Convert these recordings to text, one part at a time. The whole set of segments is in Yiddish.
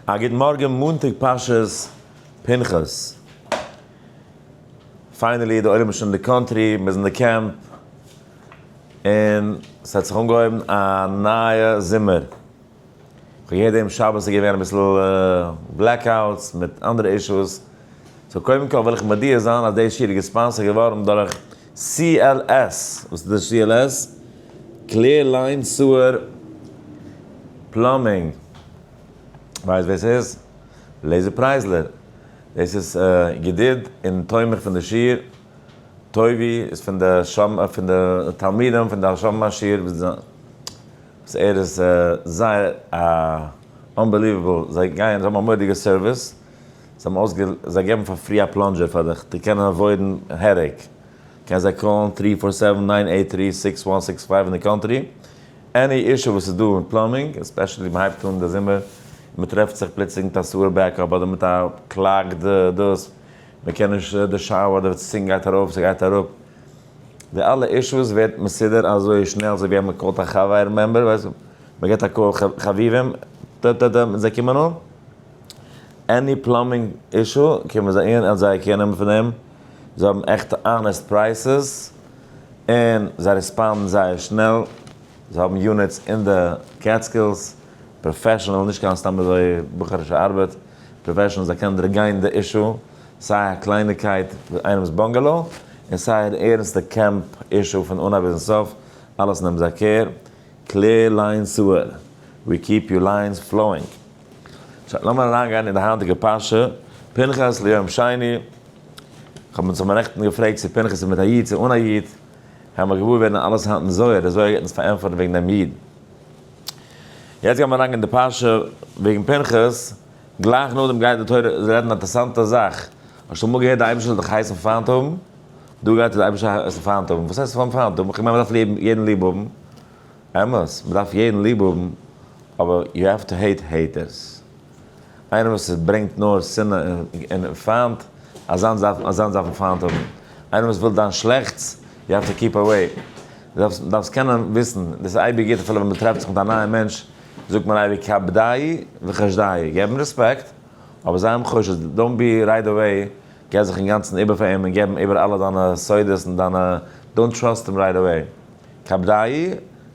א גוט מארגען מאנטאג פרשת פנחס. Finally די עולם איז שוין אין די country, מ'איז אין די קעמפ, און ס'האט זיך אנגעהויבן א נייע זומער. כ'האב געהערט דעם שבת איז געווען אביסל blackouts מיט אנדערע issues, so קודם כל וויל איך מודיע זיין אז די שיעור איז גע sponsor ט געווארן דורך CLS, וואס איז דאס CLS? Clear Line Sewer Plumbing. ווייסט ווער ס'איז? לעיזער פרייזלער. דאס איז ידיד און תומך פון די שיעור. טובי איז פון די שם פון די תלמידים פון די השם השיעור וואס ער איז זייער א unbelievable זיי גייען זיי האבן א מורא'דיגע סערוויס זיי האבן אויסגע זיי געבן פאר free א plunger פאר דיך צו קענען avoid ן headache קענסט זיי call ן three four seven nine eight three six one six five אין די country any issue וואס איז דא אין plumbing especially מען הייבט אן די זומער און מען טרעפט זיך פלוצלינג מיט א sewer backup אדער מיט א clogged דאס מען קען נישט די shower די sink גייט ארויף ס'גייט אראפ די אלע issues ווערט מסודר אזוי שנעל אזוי ווי אז מען call ט א חבר member ווייסט מען געט א call חביבים ט ט ט און זיי קומען אן any plumbing issue קומען זיי אן און זיי care נעמען פון דעם זיי האבן עכט honest prices און זיי respond ן זייער שנעל זיי האבן units אין די קעטסקילס professional נישט קיין סתם אזוי בחור'ישע ארבעט. professionals זיי קענען דערגיין די issue, סיי א קלייניקייט ווי איינעמס bungalow, און סיי אן ערנסטע camp issue פון אנהייב ביזן סוף, אלעס נעמען זיי care, Clear Line Sewer, we keep your lines flowing. שוין, לאמיר אריינגיין אין די היינטיגע פרשה, פנחס ליום שני, כ'האב אונז האבן נעכטן געפרעגט צו פנחס איז מיט א איד צו אן א איד, העמער געוואר ווערן אלעס היינט אין זוהר, די זוהר גייט אונז פארענטפערן וועגן דעם איד. יעצט גיימער אריינגיין אין די פרשה וועגן פנחס, גלייך נאכדעם גייט די תורה רעדן א אינטערעסאנטע זאך, האסט אמאל געהערט די אייבערשטער זאל דיך הייסן פיינט האבן? דא גייט די אייבערשטער הייסן פיינט האבן, וואס הייסט פיינט האבן? איך מיין מען דארף יעדן ליב האבן, אמת, מען דארף יעדן ליב האבן, אבער you have to hate haters, איינער וואס ברענגט נאר שנאה און פיינט, אזאנס דארף אזאנס דארף מען פיינט האבן, איינער וואס וויל דיין שלעכטס, you have to keep away, דו דארפסט קענען וויסן, דאס איז אייביג גוט אפילו ווען מען טרעפט זיך מיט א נייע מענטש, זאגט מען אייביג כבדהו וחשדהו, געב אים רעספעקט, אבער זיי אים חושד, don't be right away, געב זיך אינגאנצן איבער פאר אים און געב אים איבער אלע דיינע סודות און דיינע, don't trust אים right away, כבדהו,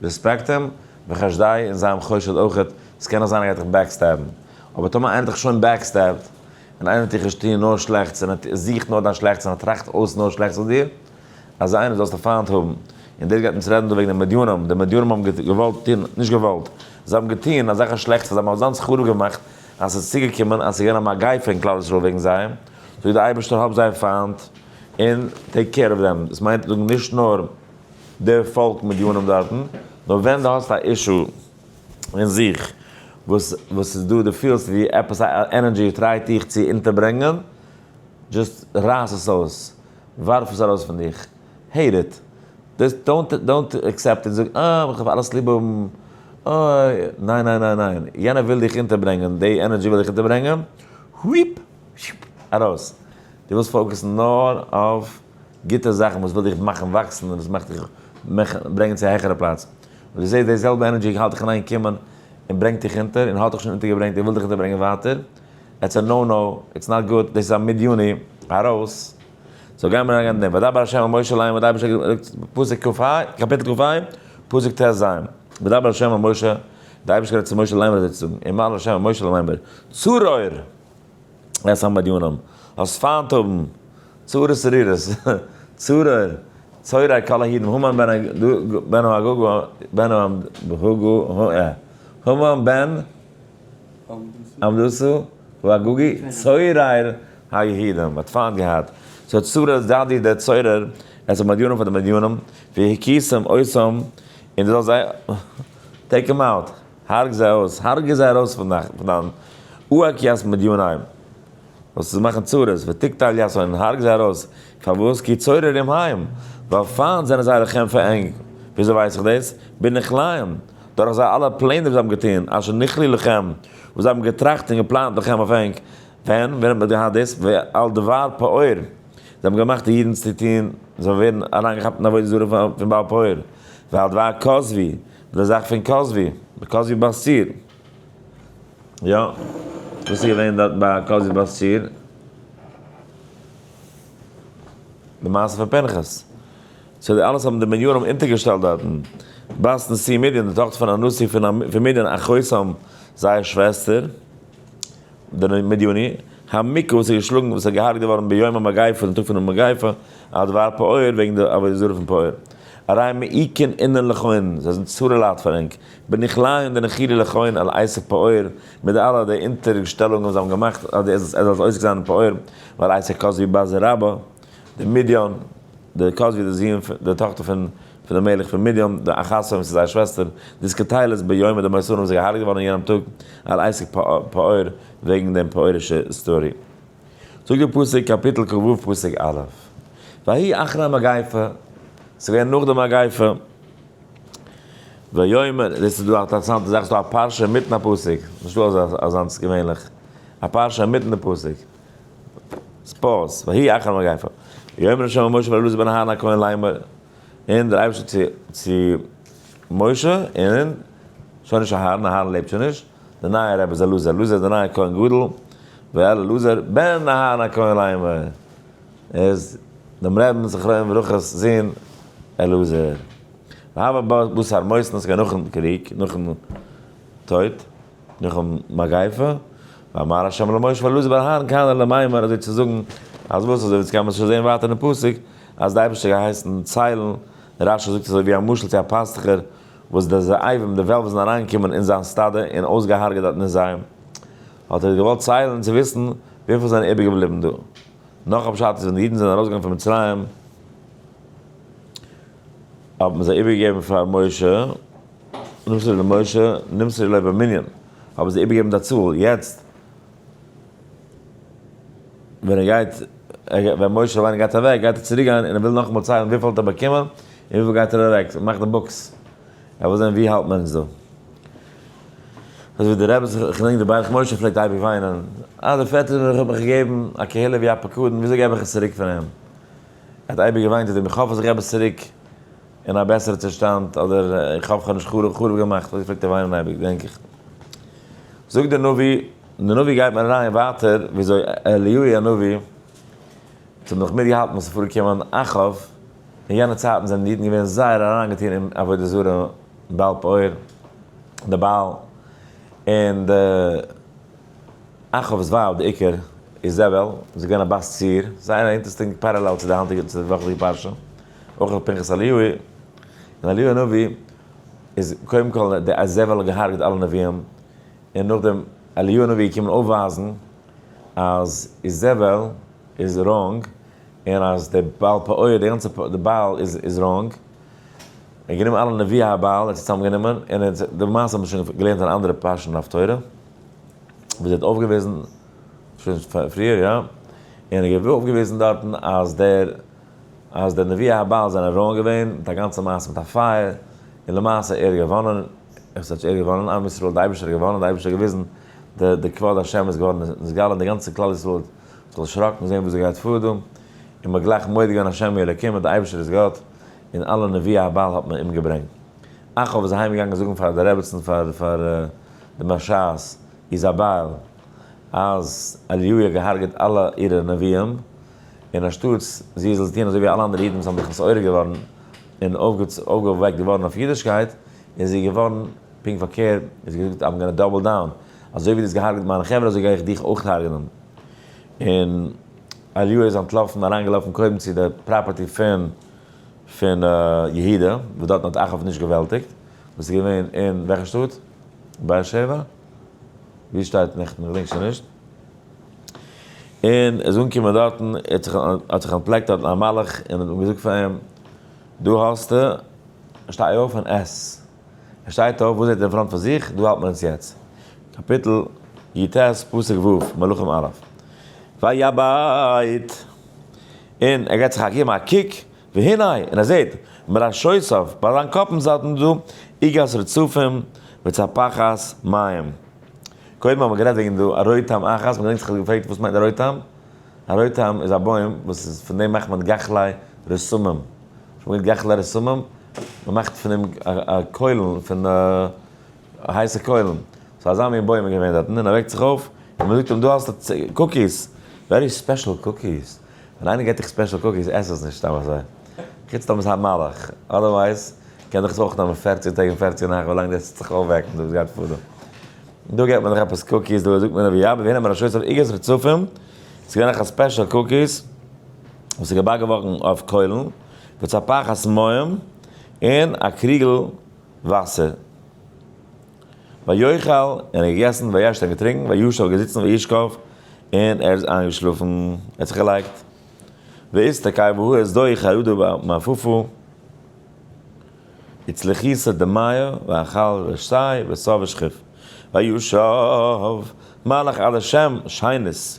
רעספעקט אים, וחשדהו און זיי אים חושד אויכעט, ס'קען נאך זיין ער גייט דיך backstab ן, אבער טאמער איינער האט דיך שוין backstab ט, און איינער האט דיך נישט טון נאר שלעכטס און ער זוכט נאר דיין שלעכטס און ער טראכט אויס נאר שלעכטס אויף דיר, אזא איינער זאלסטו פיינט האבן. און דאס גייט אונז רעדן דא וועגן די מדינים, די מדינים האבן געוואלט טון, נישט געוואלט, זיי האבן געטון אזעלכע שלעכטס אז זיי האבן אזאנס חרוב געמאכט אז ס'איז צוגעקומען אז ס'איז געווען א מגיפה אין כלל ישראל וועגן זיי, זאגט דער אייבערשטער האב זיי פיינט און take care of them, דאס מיינט זאגן נישט נאר די פאלק מדינים דארטן, נאר ווען דו האסט א issue אין זיך וואס וואס איז דא, דו פילסט ווי עפעס א energy try ט דיך צו אונטערברענגען, just רייס עס אויס, ווארף עס ארויס פון דיך, hate it, דאס don't don't accept it, זאג אה איך דארף אלעס ליב האבן, אוי, ניין ניין ניין ניין, יענער וויל דיך אונטערברענגען, די energy וויל דיך אונטערברענגען, וויפ! ארויס! דו ווילסט focus ן נאר אויף גוטע זאכן וואס וויל דיך מאכן וואקסן און וואס מאכט דיך ברענגען צו א העכערע פלאץ. און דו זעסט די זעלבע energy האלט דיך אין איין קומען און ברענגט דיך אונטער און האט דיך שוין אונטערגעברענגט און וויל דיך אונטערברענגען ווייטער. it's a no no, it's not good, דאס איז א מדיני, ארויס. so גיימיר אריין אין דעם. וידבר ה' אל משה לאמר, די אייבערשטער האט געזאגט, פסוק כ ה, קאפיטל כ ה, פסוק ט ז. וידבר ה' אל משה, די אייבערשטער האט גערעדט צו משה לאמר אזוי צו זאגן, אמר ה' אל משה לאמר, צרור! את המדינים, זאלסט פיינט האבן, צרות ארורות, צרור, צוררי כל היהודים, המן בן הגגא, בן הגגא, המן בן עמדתו האגגי, צורר היהודים, האט פיינט געהאט, so צרור דדי דער צורר, את המדינים פאר די מדינים, והכיתם אותם, און דו זאלסט זיי, take them out. הארג זיי אויס, הרגע זיי ארויס פון דיין אוהק יאס מדיוניים, זאלסטו זיי מאכן צרות, ותקטל יאס און הארג זיי ארויס, פארוואס? כי צוררים הם, ווייל פיינט זענען זיי לכם פאר ענק, וויאזוי ווייס איך דאס? בנכליהם, דורך זיי אלע פלענער וואס זיי האבן געטון, אשר נכלו לכם, וואס זיי האבן געטראכט און געפלאנט לכם אויף ענק, ווען? ווען האט מען געהאט דאס? ועל דבר פעור, זיי האבן געמאכט די אידן צו טון, זיי ווערן אריינגעכאפט אין עבודה זרה פון בעל פעור, ועל דבר כזבי, די זאך פון כזבי, די כזבי בת צור. יא. וואס איז געווען דארט ביי כזבי בת צור? די מעשה פון פנחס. so די אלעס האבן די מדינים אונטערגעשטעלט דארטן. בת נשיא מדין, די טאכטער פון א נשיא פון מדין, אחותם, זייער שוועסטער, די מדיני, המוכה וואס איז געשלאגן, וואס איז געהארגט געווארן ביום המגיפה, דעם טאג פונעם מגיפה, על דבר פעור, וועגן די עבודה זרה פון פעור. הרי מעיקין אינון לכון, זיי זענען צרה לייט פאר ענק. בנכליהון דנחילי לכון על עסק פעור, מיט די אלע די אונטערשטעלונגען וואס זיי האבן געמאכט אז ער זאל עוסק זיין אין פעור, ועל עסק כזבי בת רבה, די מדיין, די כזבי די זון פון די טאכטער פון פון די מלך פון מדיין, די אחותם וואס איז זייער שוועסטער, דאתקטילת ביומא דמותהון וואס איז געהארגעט געווארן אין יענעם טאג, על עסק פעור, וועגן דעם פעורישע story. זאגט דער פסוק קאפיטל כ"ו פסוק א', ויהי אחרי המגיפה, ס'איז געווען נאך די מגיפה, ויאמר, דאס איז דא א אינטערעסאנטע זאך, ס'איז דא א פרשה אינמיטן א פסוק, נישטא אזאנס געווענליך, א פרשה אינמיטן די פסוק, ס'פאוז, ויהי אחרי המגיפה, ויאמר ה' אל משה ואל אלעזר בן אהרן הכהן לאמר, און דער אייבערשטער צו משה, און שוין נישט אהרן, אהרן לעבט שוין נישט, דער נייער רבי איז אלעזר, אלעזר איז דער נייער כהן גדול, ואל אלעזר בן אהרן הכהן לאמר, איז דעם רבינ'ס זכרונו לברכה'ס זון אלעזר. והבה בשר מותן, עס איז געווען נאכן קריג, נאכן טויט, נאכן מגיפה, ואמר ה' למשה ואל אלעזר בן אהרן כהנה למימר, אזוי צו זאגן, אז וואס, אזוי ווי עס קען מען שוין זען ווייטער אין פסוק, אז דער אייבערשטער האט געהייסן ציילן, רש"י זאגט אזוי ווי א משל צו א פאסטוכער וואס די זאבים, די וועלף זענען אריינגעקומען אין זיין סטאדע און אויסגעהארגעט דארטן די זאים, האט ער געוואלט ציילן צו וויסן וויפיל זענען איבערגעבליבן דא. נאך א פשט איז ווען די אידן זענען ארויסגעגאנגען פון מצרים האט מען זיי איבערגעגעבן פאר משה, נמסרו למשה, נמסרו לו במנין, האבן זיי איבערגעגעבן די צאל, יעצט ווען ער גייט, ווען משה רבינו גייט אוועק, גייט ער צוריק גיין און ער וויל נאכאמאל ציילן וויפיל האט ער באקומען און וויפיל גייט ער אוועק, מאכט די books, ער וויל זען ווי האלט מען אונז דא. אזוי ווי די רבי זיך, איך געדענק די ברך משה פלעגט אייביג וויינען, אה די פעטער האט מיך געגעבן א קהילה ווי א פקדון, וויאזוי געב איך עס צוריק פאר אים? ער האט אייביג געוויינט אויף דעם, איך האף אז איך געב עס צוריק אין א בעסערע צושטאנד, אדער איך האף איך האב נישט חרוב געמאכט, אזוי פלעגט ער וויינען אייביג, געדענק איך. זאגט דער נביא, דער נביא גייט מיר אריין ווייטער וויאזוי אליהו הנביא, האט נאך מיטגעהאלטן וואס איז פארגעקומען, אחאב, אין יענע צייטן זענען די אידן געווען זייער אריינגעטון אין עבודה זרה, בעל פעור, די בעל, און די אחאב'ס ווייב די עיקר, איזבל, איז געווען א בת צור, זייער א interesting parallel צו די היינטיגע, צו די וואכעדיגע פרשה, אויך אויף פנחס אליהו, און אליהו הנביא איז קודם כל די איזבל האט געהארגעט אלע נביאים, און נאכדעם אליהו הנביא געקומען אויפווייזן אז איזבל איז wrong, און אז די בעל פעור, די גאנצע די בעל איז איז wrong, ער האט גענומען אלע נביאי הבעל, ער האט זיי צוזאם גענומען, און ער האט, די מעשה האט מען שוין געלערנט אין אנדערע פרשה אין הפטורה, וואס ער האט אויפגעוויזן, שוין פריער יא, און ער האט אויפגעוויזן דארטן אז דער אז די נביאי הבעל זענען wrong געווען, מיט א גאנצע מעשה מיט א פייער, און למעשה ער האט געוואנען, עס האט ער געוואנען, עם ישראל, די אייבערשטער האט געוואנען, די אייבערשטער האט געוויזן, די די כבוד השם איז געווארן נתגלה, און די גאנצע כלל ישראל האט זיך דערשראקן זען וואס גייט פאר דא, און מען האט גלייך מודה געווען השם הוא אלוקים אז די אייבערשטער איז גאט, און אלע נביאי הבעל האט מען אומגעברענגט. אחאב איז אהיים געגאנגען זאגן פאר די רעבעצן פאר פאר די מרשעת איזאבעל אז אליהו האט געהארגעט אלע אירע נביאים, און אנשטאטס זי זאל טון אזוי ווי אלע אנדערע אידן וואס האבן זיך נתעורר געווארן און אויפגעוועקט געווארן אויף אידישקייט, איז זי געווארן פונקט פארקערט, זי האט געזאגט I'm gonna double down, אזוי ווי דו האסט געהארגעט מיינע חברה אזוי גיי איך דיך אויך הרג'נען. און אליהו איז אנטלאפן, אריינגעלאפן קודם צו די property פון פון יהודה, וואס דארטן האט אחאב נישט געוועלטיגט, וואס איז געווען אין וועלכע שטאט? באר שבע? ווי שטייט נעכטן? איך געדענק שוין נישט. און ער איז אנגעקומען דארטן, ער האט זיך האט זיך אנטפלעקט דארטן א מלאך און האט אים געזאגט פאר אים, דא האסטו, שטיי אויף און עס. ער שטייט אויף, וואס זעט ער אין front פון זיך? דא האלט מען אונז יעצט. קאפיטל י"ט, פסוק ו', מלכים א'. ויבט, און ער געט זיך א געבן א קוק, והנה, און ער זעט, מראשותיו, ביי זיין קאפ זייטן דא, עוגת רצפים וצפחת מים. קודם האבן מיר גערעדט וועגן די רותם אחת, מ'געדענקט זיך איך האב געפרעגט וואס מיינט רותם? א רותם איז א בוים וואס איז פון דעם מאכט מען גחלי רתמים. שוין געהערט גחלי רתמים? מ'מאכט פון דעם א קוילן פון הייסע קוילן. so אזא מין בוים איז געווען דארטן און ער וועקט זיך אויף און מען זאגט אים דא האסטו cookies, very special cookies, ווען איינער געט דיך special cookies עס עס נישט סתם אזוי, חוץ טאמער ס'איז א מלאך, otherwise קען דיך עס אויך נעמען 40 טעג און 40 נאכט ווילאנג דו וועסט זיך אויפוועקן דא וואס גייט פאר דא. דא געט מען דיך עפעס cookies, דא זאגט מען אבי אבא והנה מראשותיו עוגות רצופים, ס'איז געווען אויך א special cookies וואס איז געבאקן געווארן אויף קוילן, וצפחת מים, און א קריגל וואסער. ויאכל, און ער האט געגעסן, וישת און געטרינקן, וישב געזיצן, וישכב, און ער איז איינגעשלאפן, ער האט זיך געלייגט. ואסתכל והוא איז דא חרדה מעפפו, הצליחיסא דמיא, ואכל ושתי, וסב ושכיב. וישב מלאך עד השם שנית,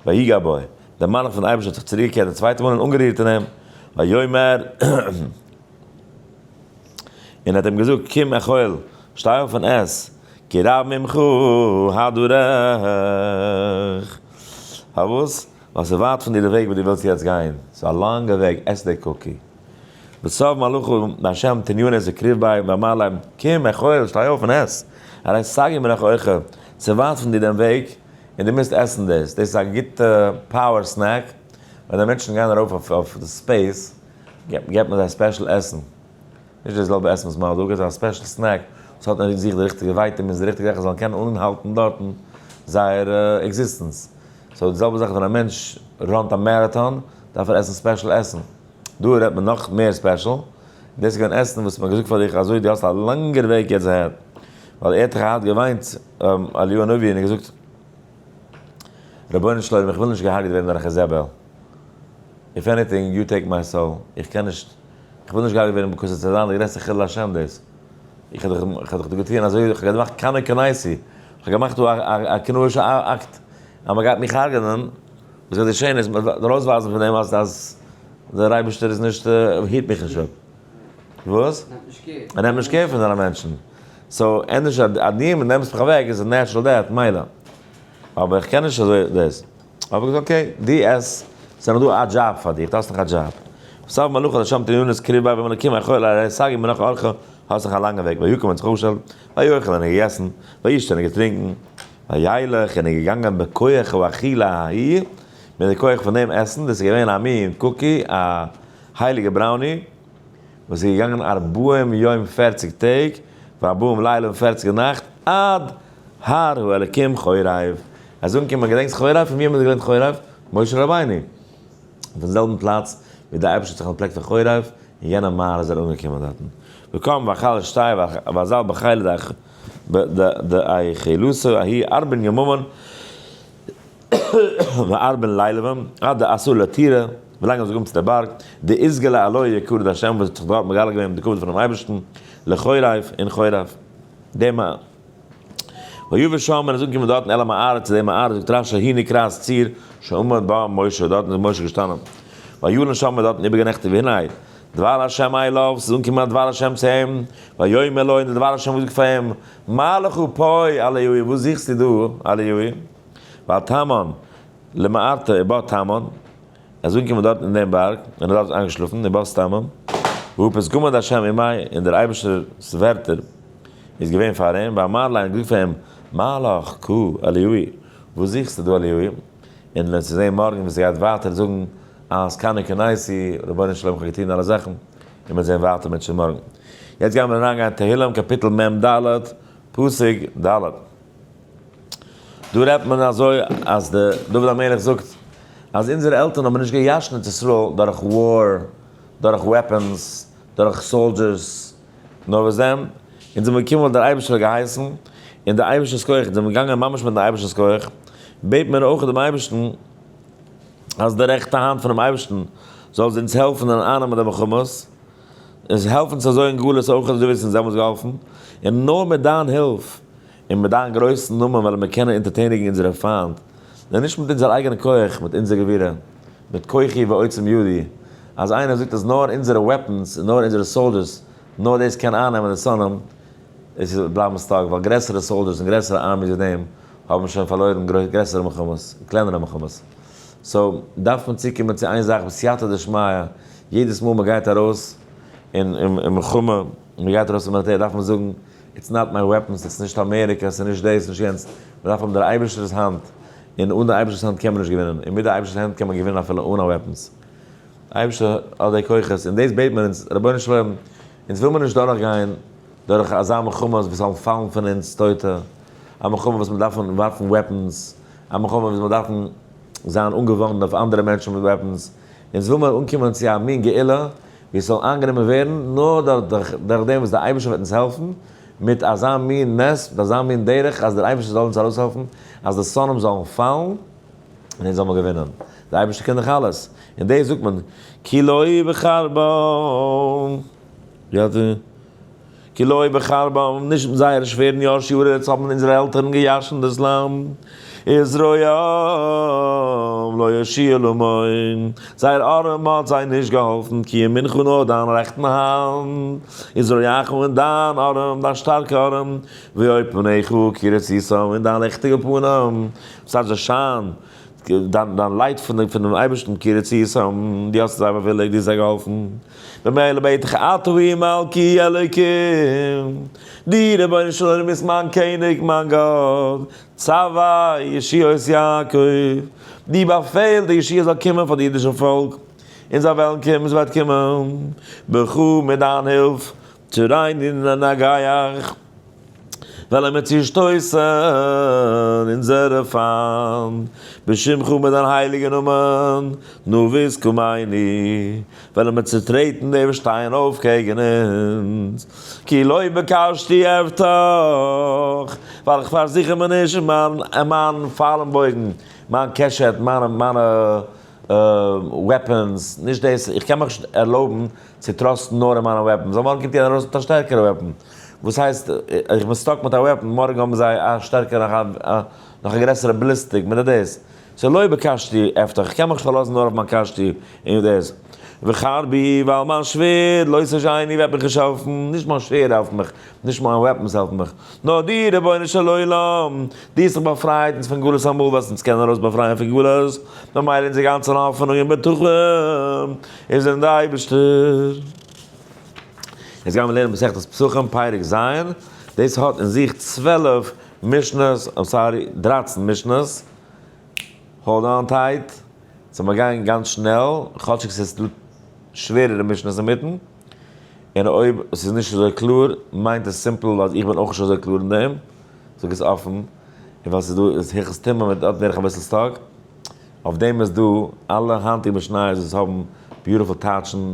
ויגע בו, דער מלאך פון אייבערשטן האט זיך צוריקגעקערט די צווייטע מאל און אנגערירט אין אים, ויאמר, און האט אים געזאגט, קום אכול, שטיי אויף און עס, כי רב ממך הדרך. פארוואס? ווייל ס'איז ווייט פון דיר די וועג וואס דו ווילסט יעצט גיין, ס'איז א לאנגע וועג, עס די cookie. וצב מלאכו להשם תניונת וקריב ביי ואמר להם, קום אכול, שטיי אויף און עס, הרי סגי מנך אוכל, ס'איז ווייט פון דיר דעם וועג, און דו מוזט עסן דאס, דאס איז א גוטע power snack, ווען די מענטשן גייען ארויף אויף די space, געבט מען זיי special עסן, נישט די זעלבע עסן וואס מען האט דא, געבט זיי א special snack וואס האט אין זיך די ריכטיגע vitamins, די ריכטיגע זאכן זאלן קענען אנהאלטן דארטן זייער existence. so די זעלבע זאך ווען א מענטש run ט א marathon דארף ער עסן special עסן. דא רעדט מען נאך מער special, דאס איז געווען עסן וואס מען האט געזאגט פאר דיך אזוי דו האסט א לאנגער וועג יעצט אהער, ווייל ער האט דאך געהאט געוויינט אליהו הנביא און געזאגט רבונו של עולם איך וויל נישט געהארגעט ווערן דורך איזבל, if anything you take my soul, איך קען נישט, איך וויל נישט געהארגעט ווערן because עס וועט זיין די גרעסטע חילול השם דאס, איך האב דאך איך האב דאך דא געטוען אזוי, איך האב געמאכט קנא קנאתי, איך האב געמאכט דא א קנאישע אקט אז מען גייט מיך הרג'נען, וואס גייט געשען איז מען וועט ארויסווייזן פון דעם אז אז דער אייבערשטער איז נישט היט מיך נישט אפ. וואס? ער נעמט נישט care פון זיינע מענטשן. so ענדערש אז דו נעמסט מיך אוועק איז א natural death מילא. אבער איך קען נישט אזוי דאס. האב איך געזאגט okay, דו עס, ס'איז נאך דא א דזשאב פאר דיך, דו האסט נאך א דזשאב. וסב מלאכה לשם תנינות קריב ביי ומלכים אכול הרי סגי מנח ארכה, האסט נאך א לאנגע וועג, ויקום האט זיך אויפגעשטעלט, ויאכל און ער געגעסן, וישתה און ער געטרינקן, וילך און ער געגאנגען בכח האכילה ההיא, מיט די כח פון דעם עסן, דאס איז געווען א מין cookie, א הייליגע brownie, וואס איז געגאנגען ארבעים יום 40 טעג, וארבעים לילה און 40 נאכט, עד הר האלקים חורב. ער איז אנגעקומען, געדענקסט חורב? פון ווי האבן מיר געלערנט חורב? משה רבינו. אויפן זעלבן פלאץ ווי דער אייבערשטער האט זיך אנטפלעקט פאר חורב, אין יענעם מערה איז ער אנגעקומען דארטן. וקם ואכל שתי ואזל בחיל דאכילתו ההיא ארבעין יממין וארבעין לילוין עד דאתא לטורא, ווילאנג ער איז געקומען צו דער בארג, דאתגלי עלויה יקרא דהשם וואס האט זיך דארט מגלה געווען די כבוד פונעם אייבערשטן, לחורב אין חורב. דעם ויבא שם און איז אנגעקומען דארטן אל המערה צו דעם מערה, זאגט רשי היא נקראת צור שעמד בה משה, דארטן איז משה געשטאנען, וילן שם און דארטן איבערגענעכטיגט והנה דבר השם אליו, ס'איז אנגעקומען א דבר השם צו אים, ויאמר לו און דער דבר השם האט געזאגט פאר אים, מה לך פה אליהו, וואס זוכסטו דא אליהו, ותמן למערתא ובת תמן, ער איז אנגעקומען דארטן אין דעם בארג, און ער איז דארט איינגעשלאפן, און בת תמן, והוא פתגמא דהשם עמיה, און דער אייבערשטער'ס ווערטער איז געווען פאר אים, ואמר ליה, און געזאגט פאר אים, מה לך כה אליהו, וואס זוכסטו דא אליהו? און ווען צו זען מארגן ווי ס'גייט ווייטער זאגן אז קנא קנאתי, רבונו של עולם איך האב געטון אלע זאכן, און מ'וועט זען ווייטער מיט שוין מארגן. יעצט גייען מיר אריינגיין תהלים קאפיטל מ ד, פסוק ד. דא רעדט מען אזוי אז די דוד המלך זאגט אז אונזערע עלטערן האבן נישט געירשנט ארץ ישראל דורך war, דורך weapons, דורך soldiers, נאר וואס דען? אונז זעמיר געקומען ווייל דער אייבערשטער האט געהייסן, און דער אייבערשטער'ס כח, אונז זעמיר געגאנגען ממש מיט'ן אייבערשטער'ס כח, בעט מיר אויך דעם אייבערשטן אז די רעכטע האנט פונעם אייבערשטן זאל אונז העלפן אין אייננעמען די מלחמות, און העלף אונז אזוי אין גלות אויך אזוי ווי עס אונז דעמאלטס געהאלפן, און נאר מיט דיין הילף און מיט דיין גרויסן נאמען וועלן מיר קענען אונטערטעניגן אונזערע פיינט, נאר נישט מיט אונזער אייגענע כח, מיט אונזער גבורה, מיט כוחי ועוצם ידי, אז איינער זאגט אז נאר אונזערע weapons און נאר אונזערע soldiers, נאר דאס קען אייננעמען די שונאים, עס איז בלייבן stuck, ווייל גרעסערע soldiers און גרעסערע armies ווי דעם האבן שוין פארלוירן גרעסערע מלחמות, קלענערע מלחמות. so, דארף מען צוקומען צו איין זאך בסייעתא דשמיא, יעדעס מאל מען גייט ארויס אין מלחמה, מען גייט ארויס אין מיליטער, דארף מען זאגן. It's not my weapons, it's נישט אמעריקע, ס'איז נישט דאס, נישט יענץ, מ'דארף האבן דער אייבערשטער'ס האנט, און אן דער אייבערשטער'ס האנט קען מען נישט געווינען, און מיט דער אייבערשטער'ס האנט קען מען געווינען אפילו אן א weapons. אייבערשטער האט די כוחות, און דאס בעט מען אונז, רבונו של עולם, אונז וויל מיר נישט דורכגיין דורך אזא מלחמה וואס זאלן פאלן פון אונז טויטע, א מלחמה וואס מיר דארפן ווארפן weapons, א מלחמה וואס מיר דארפן זיין אנגעוואנדן אויף אנדערע מענטשן מיט weapons, אונז וויל מיר אנקומען צו א מין גאולה ווי עס זאל איינגענומען ווערן נאר דורך דעם וואס דער אייבערשטער וועט אונז העלפן מיט אזא מין נס, מיט אזא מין דרך אז דער אייבערשטער זאל אונז ארויסהעלפן אז די שונאים זאלן פאלן און אונז זאל מיר געווינען. דער אייבערשטער קען דאך אלעס. און דאס זאגט מען כי לא בחרבם. כי לא בחרבם, נישט מיט זייערע שווערן ירשו הארץ האבן אונזערע עלטערן געירשנט דאס לאנד, וזרועם לא הושיעה למו, זייער ארעם האט זיי נישט געהאלפן, כי ימינך נאר דיין רעכטן האנט, וזרועך און דיין ארעם, דיין שטארקע ארעם, ואור פניך כי רצית, און דיין ליכטיגע פנים, וואס הייסט די שיין, דיין light פונעם אייבערשטן, כי רצית, דו האסט זיי באוויליגט, דו האסט זיי געהאלפן. במילא בעט איך אתה הוא מלכי אלוקים, דו רבונו של עולם ביסט מיין קעניג מיין גאט, צוה ישועות יעקב, דו באפעל די ישועה זאל קומען פאר די אידישע פאלק, און זיי וועלן קומען, עס וועט קומען, בך מיט דיין הילף, צורני לנגח. וועלן מיר צושטויסן אונזערע פיינט, בשמך מיט דיין הייליגן נאמען, נבוס קמיני, וועלן מיר צוטרעטן די וואס שטייען אויף קעגן אונז, כי לא בקשתי אבטח, ווייל איך פארזיכער מיר נישט אין מיין פייל און בויגן, מיין קשת, מיינע weapons, נישט דאס, איך קען מיך נישט ערלויבן צו trust ן נאר אין מיינע weapons, ווייל מארגן קומט יענער ארויס מיט א שטערקערע weapon. וואס הייסט איך בין stuck מיט א weapon, מארגן האבן זיי א שטערקערע נאך א גרעסערע ballistic מיט דאס, so לא בקשתי אבטח, איך קען מיך נישט פארלאזן נאר אויף מיין קשתי און דאס, וחרבי ווייל מיין שווערד לא תושיעני וועט מיך נישט העלפן, נישט מיין שווערד העלפט מיך, נישט מיין weapons העלפן מיך, נאר דו רבונו של עולם, דו האסט זיך באפרייט אונז פון גלות אמאל וועסט אונז קענען ארויס באפרייען פון גלות, ממילא אונזער גאנצע האפענונג און בטחון איז אין די אייבערשטער. יעצט גייען מיר לערנען מסכת פסחים פרק ז', דאס האט אין זיך 12 משנה'ס, I'm sorry, 13 משנה'ס, hold on tight, so מיר גייען גאנץ שנעל, כאטשיג ס'איז דא שווערערע משנה'ס אינמיטן, און אויב ס'איז נישט אזוי קלאר, מיינט עס simple אז איך בין אויך נישט אזוי קלאר אין דעם, זאג עס אפן, און ווייל ס'איז דא איז הלכות טומאה מיט דארט ווער איך אביסל stuck, אויף דעם איז דא אלע היינטיגע משניות וואס האבן beautiful טייטשן,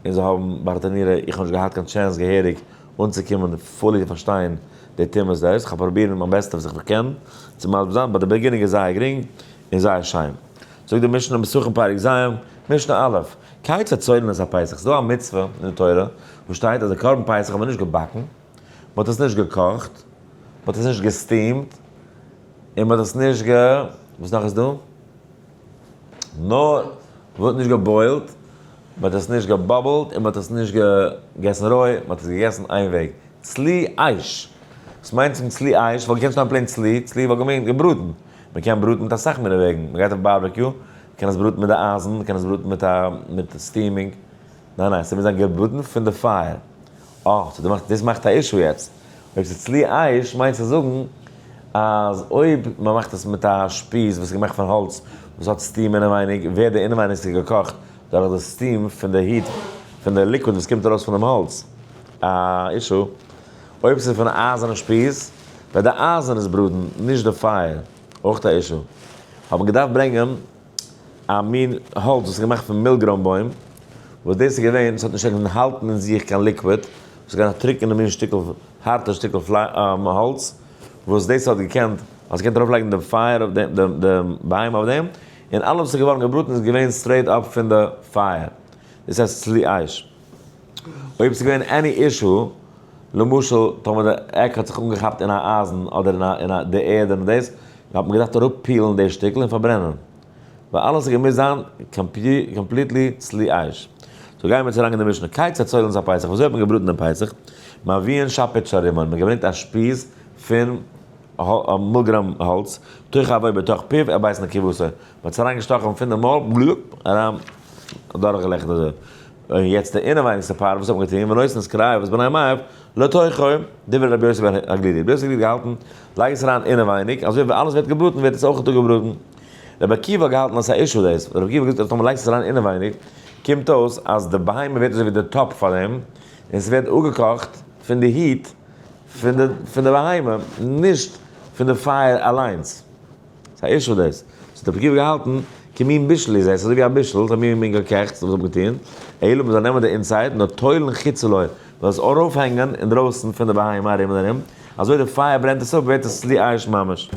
און זיי האבן ברטנורא, איך האב נישט געהאט קיין chance געהעריג אנצוקומען fully צו פארשטיין די טעמעס דאס, כ'האב פרובירט מיין בעסטע וואס איך קען צו מסביר זיין, but די beginning איז זייער גרינג און זייער שיין. זאגט די משנה אין פסחים פרק ז', משנה א', כיצד צולין את הפסח, ס'איז דא א מצוה אין די תורה וואס שטייט אז די קרבן פסח האט מען נישט געבאקן, מען האט עס נישט געקאכט, מען האט עס נישט גע steam ט, און מען האט עס נישט גע. וואס נאך איז דא? נאר מען האט נישט גע boil ט, מען האט עס נישט גע bubble ט, און מען האט עס נישט געגעסן רוי, מען האט עס געגעסן איין וועג, צלי אש. וואס מיינט צום צלי אש? וואלט געקענט שטיין plain צלי, צלי וואלט געמיינט געבראטן. מען קען בראטן מיט אסאך מיני וועגן, מען גייט אויף barbecue, מען קען עס בראטן מיט די אייזן, מען קען עס בראטן מיט א מיט steaming. ניין ניין, ס'מוז זיין געבראטן פון די פייער. אה, so דו מאכסט, דאס מאכט א issue יעצט. אויב ס'איז צלי אש מיינט צו זאגן אז אויב מען מאכט עס מיט א שפיז וואס איז געמאכט פון האלץ וואס האט steam אינעווייניג, ווערט די אינעווייניגסטע געקאכט דורך די steam פון די heat פון די liquid וואס קומט ארויס פונעם האלץ. א issue. אויב ס'איז פון א אייזערנע שפיז, וועט די אייזן עס בראטן, נישט די פייער. אויך א issue. האט מען געדארפט ברענגען א מין האלץ וואס איז געמאכט פון מילגרוים בוים, וואס דאס איז געווען, עס האט נישט ענהאלטן אין זיך קיין liquid, עס איז געווען א טרוקענע מין שטיקל, הארטע שטיקל האלץ, וואס דאס האט געקענט, האסט געקענט ארויף לייגן די פייער אויף דעם, די בהמה אויף דעם, און אלעס וואס איז געווארן געבראטן איז געווען straight up פון די פייער, דאס הייסט צלי אש. אויב עס איז געווען any issue, למשל טאמער די עק האט זיך אנגעכאפט אין א אייזן אדער אין א די ערד אדער דאס, האט מען געדארפט אראפ peel ן די שטיקל און פארברענען. ווייל אלעס האט געמוזט זיין completely צלי אש. so גייען מיר צו אריין אין די משנה. כיצד צולין את הפסח, וויאזוי האט מען געבראטן דעם פסח? מביאין שפוד של רימון, מען האט געברענגט א שפיז פון מילגרוים האלץ, תוך אבו בתוך פיו אל בית נקיבתו, מען האט עס אריינגעשטאכן פון די מויל, בלופ, אריין דורכגעלעכערט אזוי. און יעצט די אינעווייניגסטע part וואס האט מען געטון, ונותן את כרעיו ואת בני מעיו לתוכו, דברי רבי יוסי בן הגלילי, רבי יוסי הגלילי האט געהאלטן, לייג עס אריין אינעווייניג, אזוי ווי אלעס ווערט געבראטן ווערט עס אויך אפגעבראטן. רבי עקיבא האט געהאלטן אז ס'איז א issue דאס, רבי עקיבא האט געזאגט אז טאמער לייגסט עס אריין אינעווייניג, קומט אויס אז די בהמה ווערט אזוי ווי די טאפ פאר דעם, און ס'ווערט אפגעקאכט פון די heat פון די פון די בהמה, נישט פון די פייער אליינס. ס'איז א issue דאס. ס'האט רבי עקיבא געהאלטן, כמין בישול איז עס, אזוי ווי א בישול, ס'איז א מין מין געקעכטס וואס האט געטון, אלא מ'זאל נעמען די inside און תולין חוצה לו, מ'זאל עס ארויפהענגען אינדרויסן פון די בהמה ארום און ארום, אזוי די פייער ברענט עס אפ ווערט עס צלי אש ממש.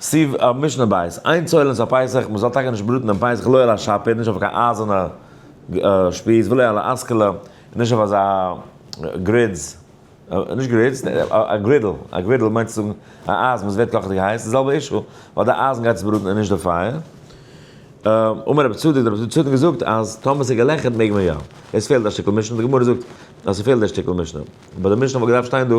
סי' משנה בית, אין צולין את הפסח, מ'זאל טאקע נישט בראטן דעם פסח לא על השפיר, נישט אויף קיין אייזערנע שפיז, ולא על האסכלה, נישט אויף אזא grids, נישט grids, א griddle, א griddle מיינט צו זאגן א אייזן וואס ווערט קאכעדיג הייס, די זעלבע issue, ווייל די אייזן גייט עס בראטן און נישט די פייער. אמר רבי צדוק, רבי צדוק האט געזאגט אז טאמער ס'איז געלעכערט מעג מען יא. עס פעלט א שטיקל משנה, די גמרא זאגט אז ס'פעלט די שטיקל משנה. אבער די משנה וואלט געדארפט שטיין דא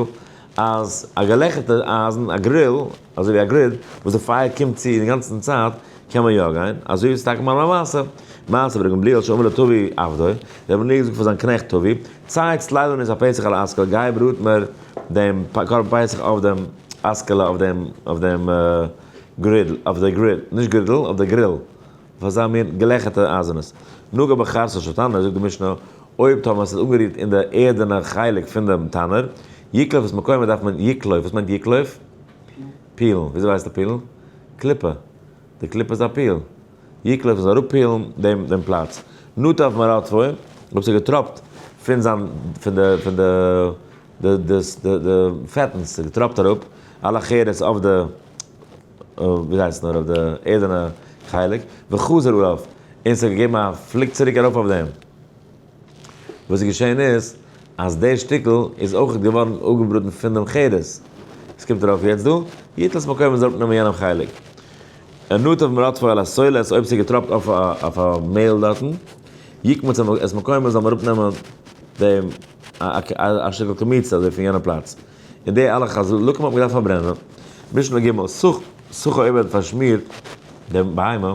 אז א געלעכערטע אייזן, א grill, אזוי ווי א grid, וואס די פייער קומט צו די גאנצן צייט, קען מען יא גיין, אזוי איז טאקע מיין מעשה. מעשה בר' גמליאל שאמר לטבי עבדו, ר' גמליאל האט געזאגט פאר זיין קנעכט טבי, צא צלי לנו את הפסח על האסכלה, גיי בראט מיר דעם קרבן פסח אויף דעם אסכלה, אויף דעם, אויף דעם griddle, אויף די grid, נישט griddle, אויף די grill, אויף אזא מין געלעכערטע אייזענעס. נגע בחרסה של תנור, זאגט די משנה, אויב טאמער עס איז אנגערירט אין די ערדענע חלק פון דעם תנור, יקלוף את מקומו דארף מען יקלוף, וואס מיינט יקלוף? פילן, וויאזוי ווייסטו פילן? קליפה, די קליפה איז א peel, יקלוף איז אראפפילן דעם דעם פלאץ. נטף מרטבו, אויב ס'האט געטראפט פון זיין פון די פון די די די די פעטנס, ס'האט געטראפט אראפ, על החרס אויף די ווי הייסט נאר אויף די ערדענע חלק, וחזר עליו, און ס'האט געגעבן א פליק צוריק ארויף אויף דעם. וואס איז געשען איז, אז די שטיקל איז אויך געווארן אפגעבראטן פון דעם חרס. עס קומט ארויף יעצט דא, יטול את מקומו מ'זאל אראפנעמען יענעם חלק. נטף מרטבו על הסולת, אויב ס'איז געטראפט אויף א אויף א מעהל דארטן, יקמוץ את מקומו זאל מען אראפנעמען דעם א שטיקל קמיצה אזוי פון יענע פלאץ. און די אלע חלקים האט מען געדארפט פארברענען. משנה ג', סכה סכה אויב ער האט פארשמירט דעם בהמה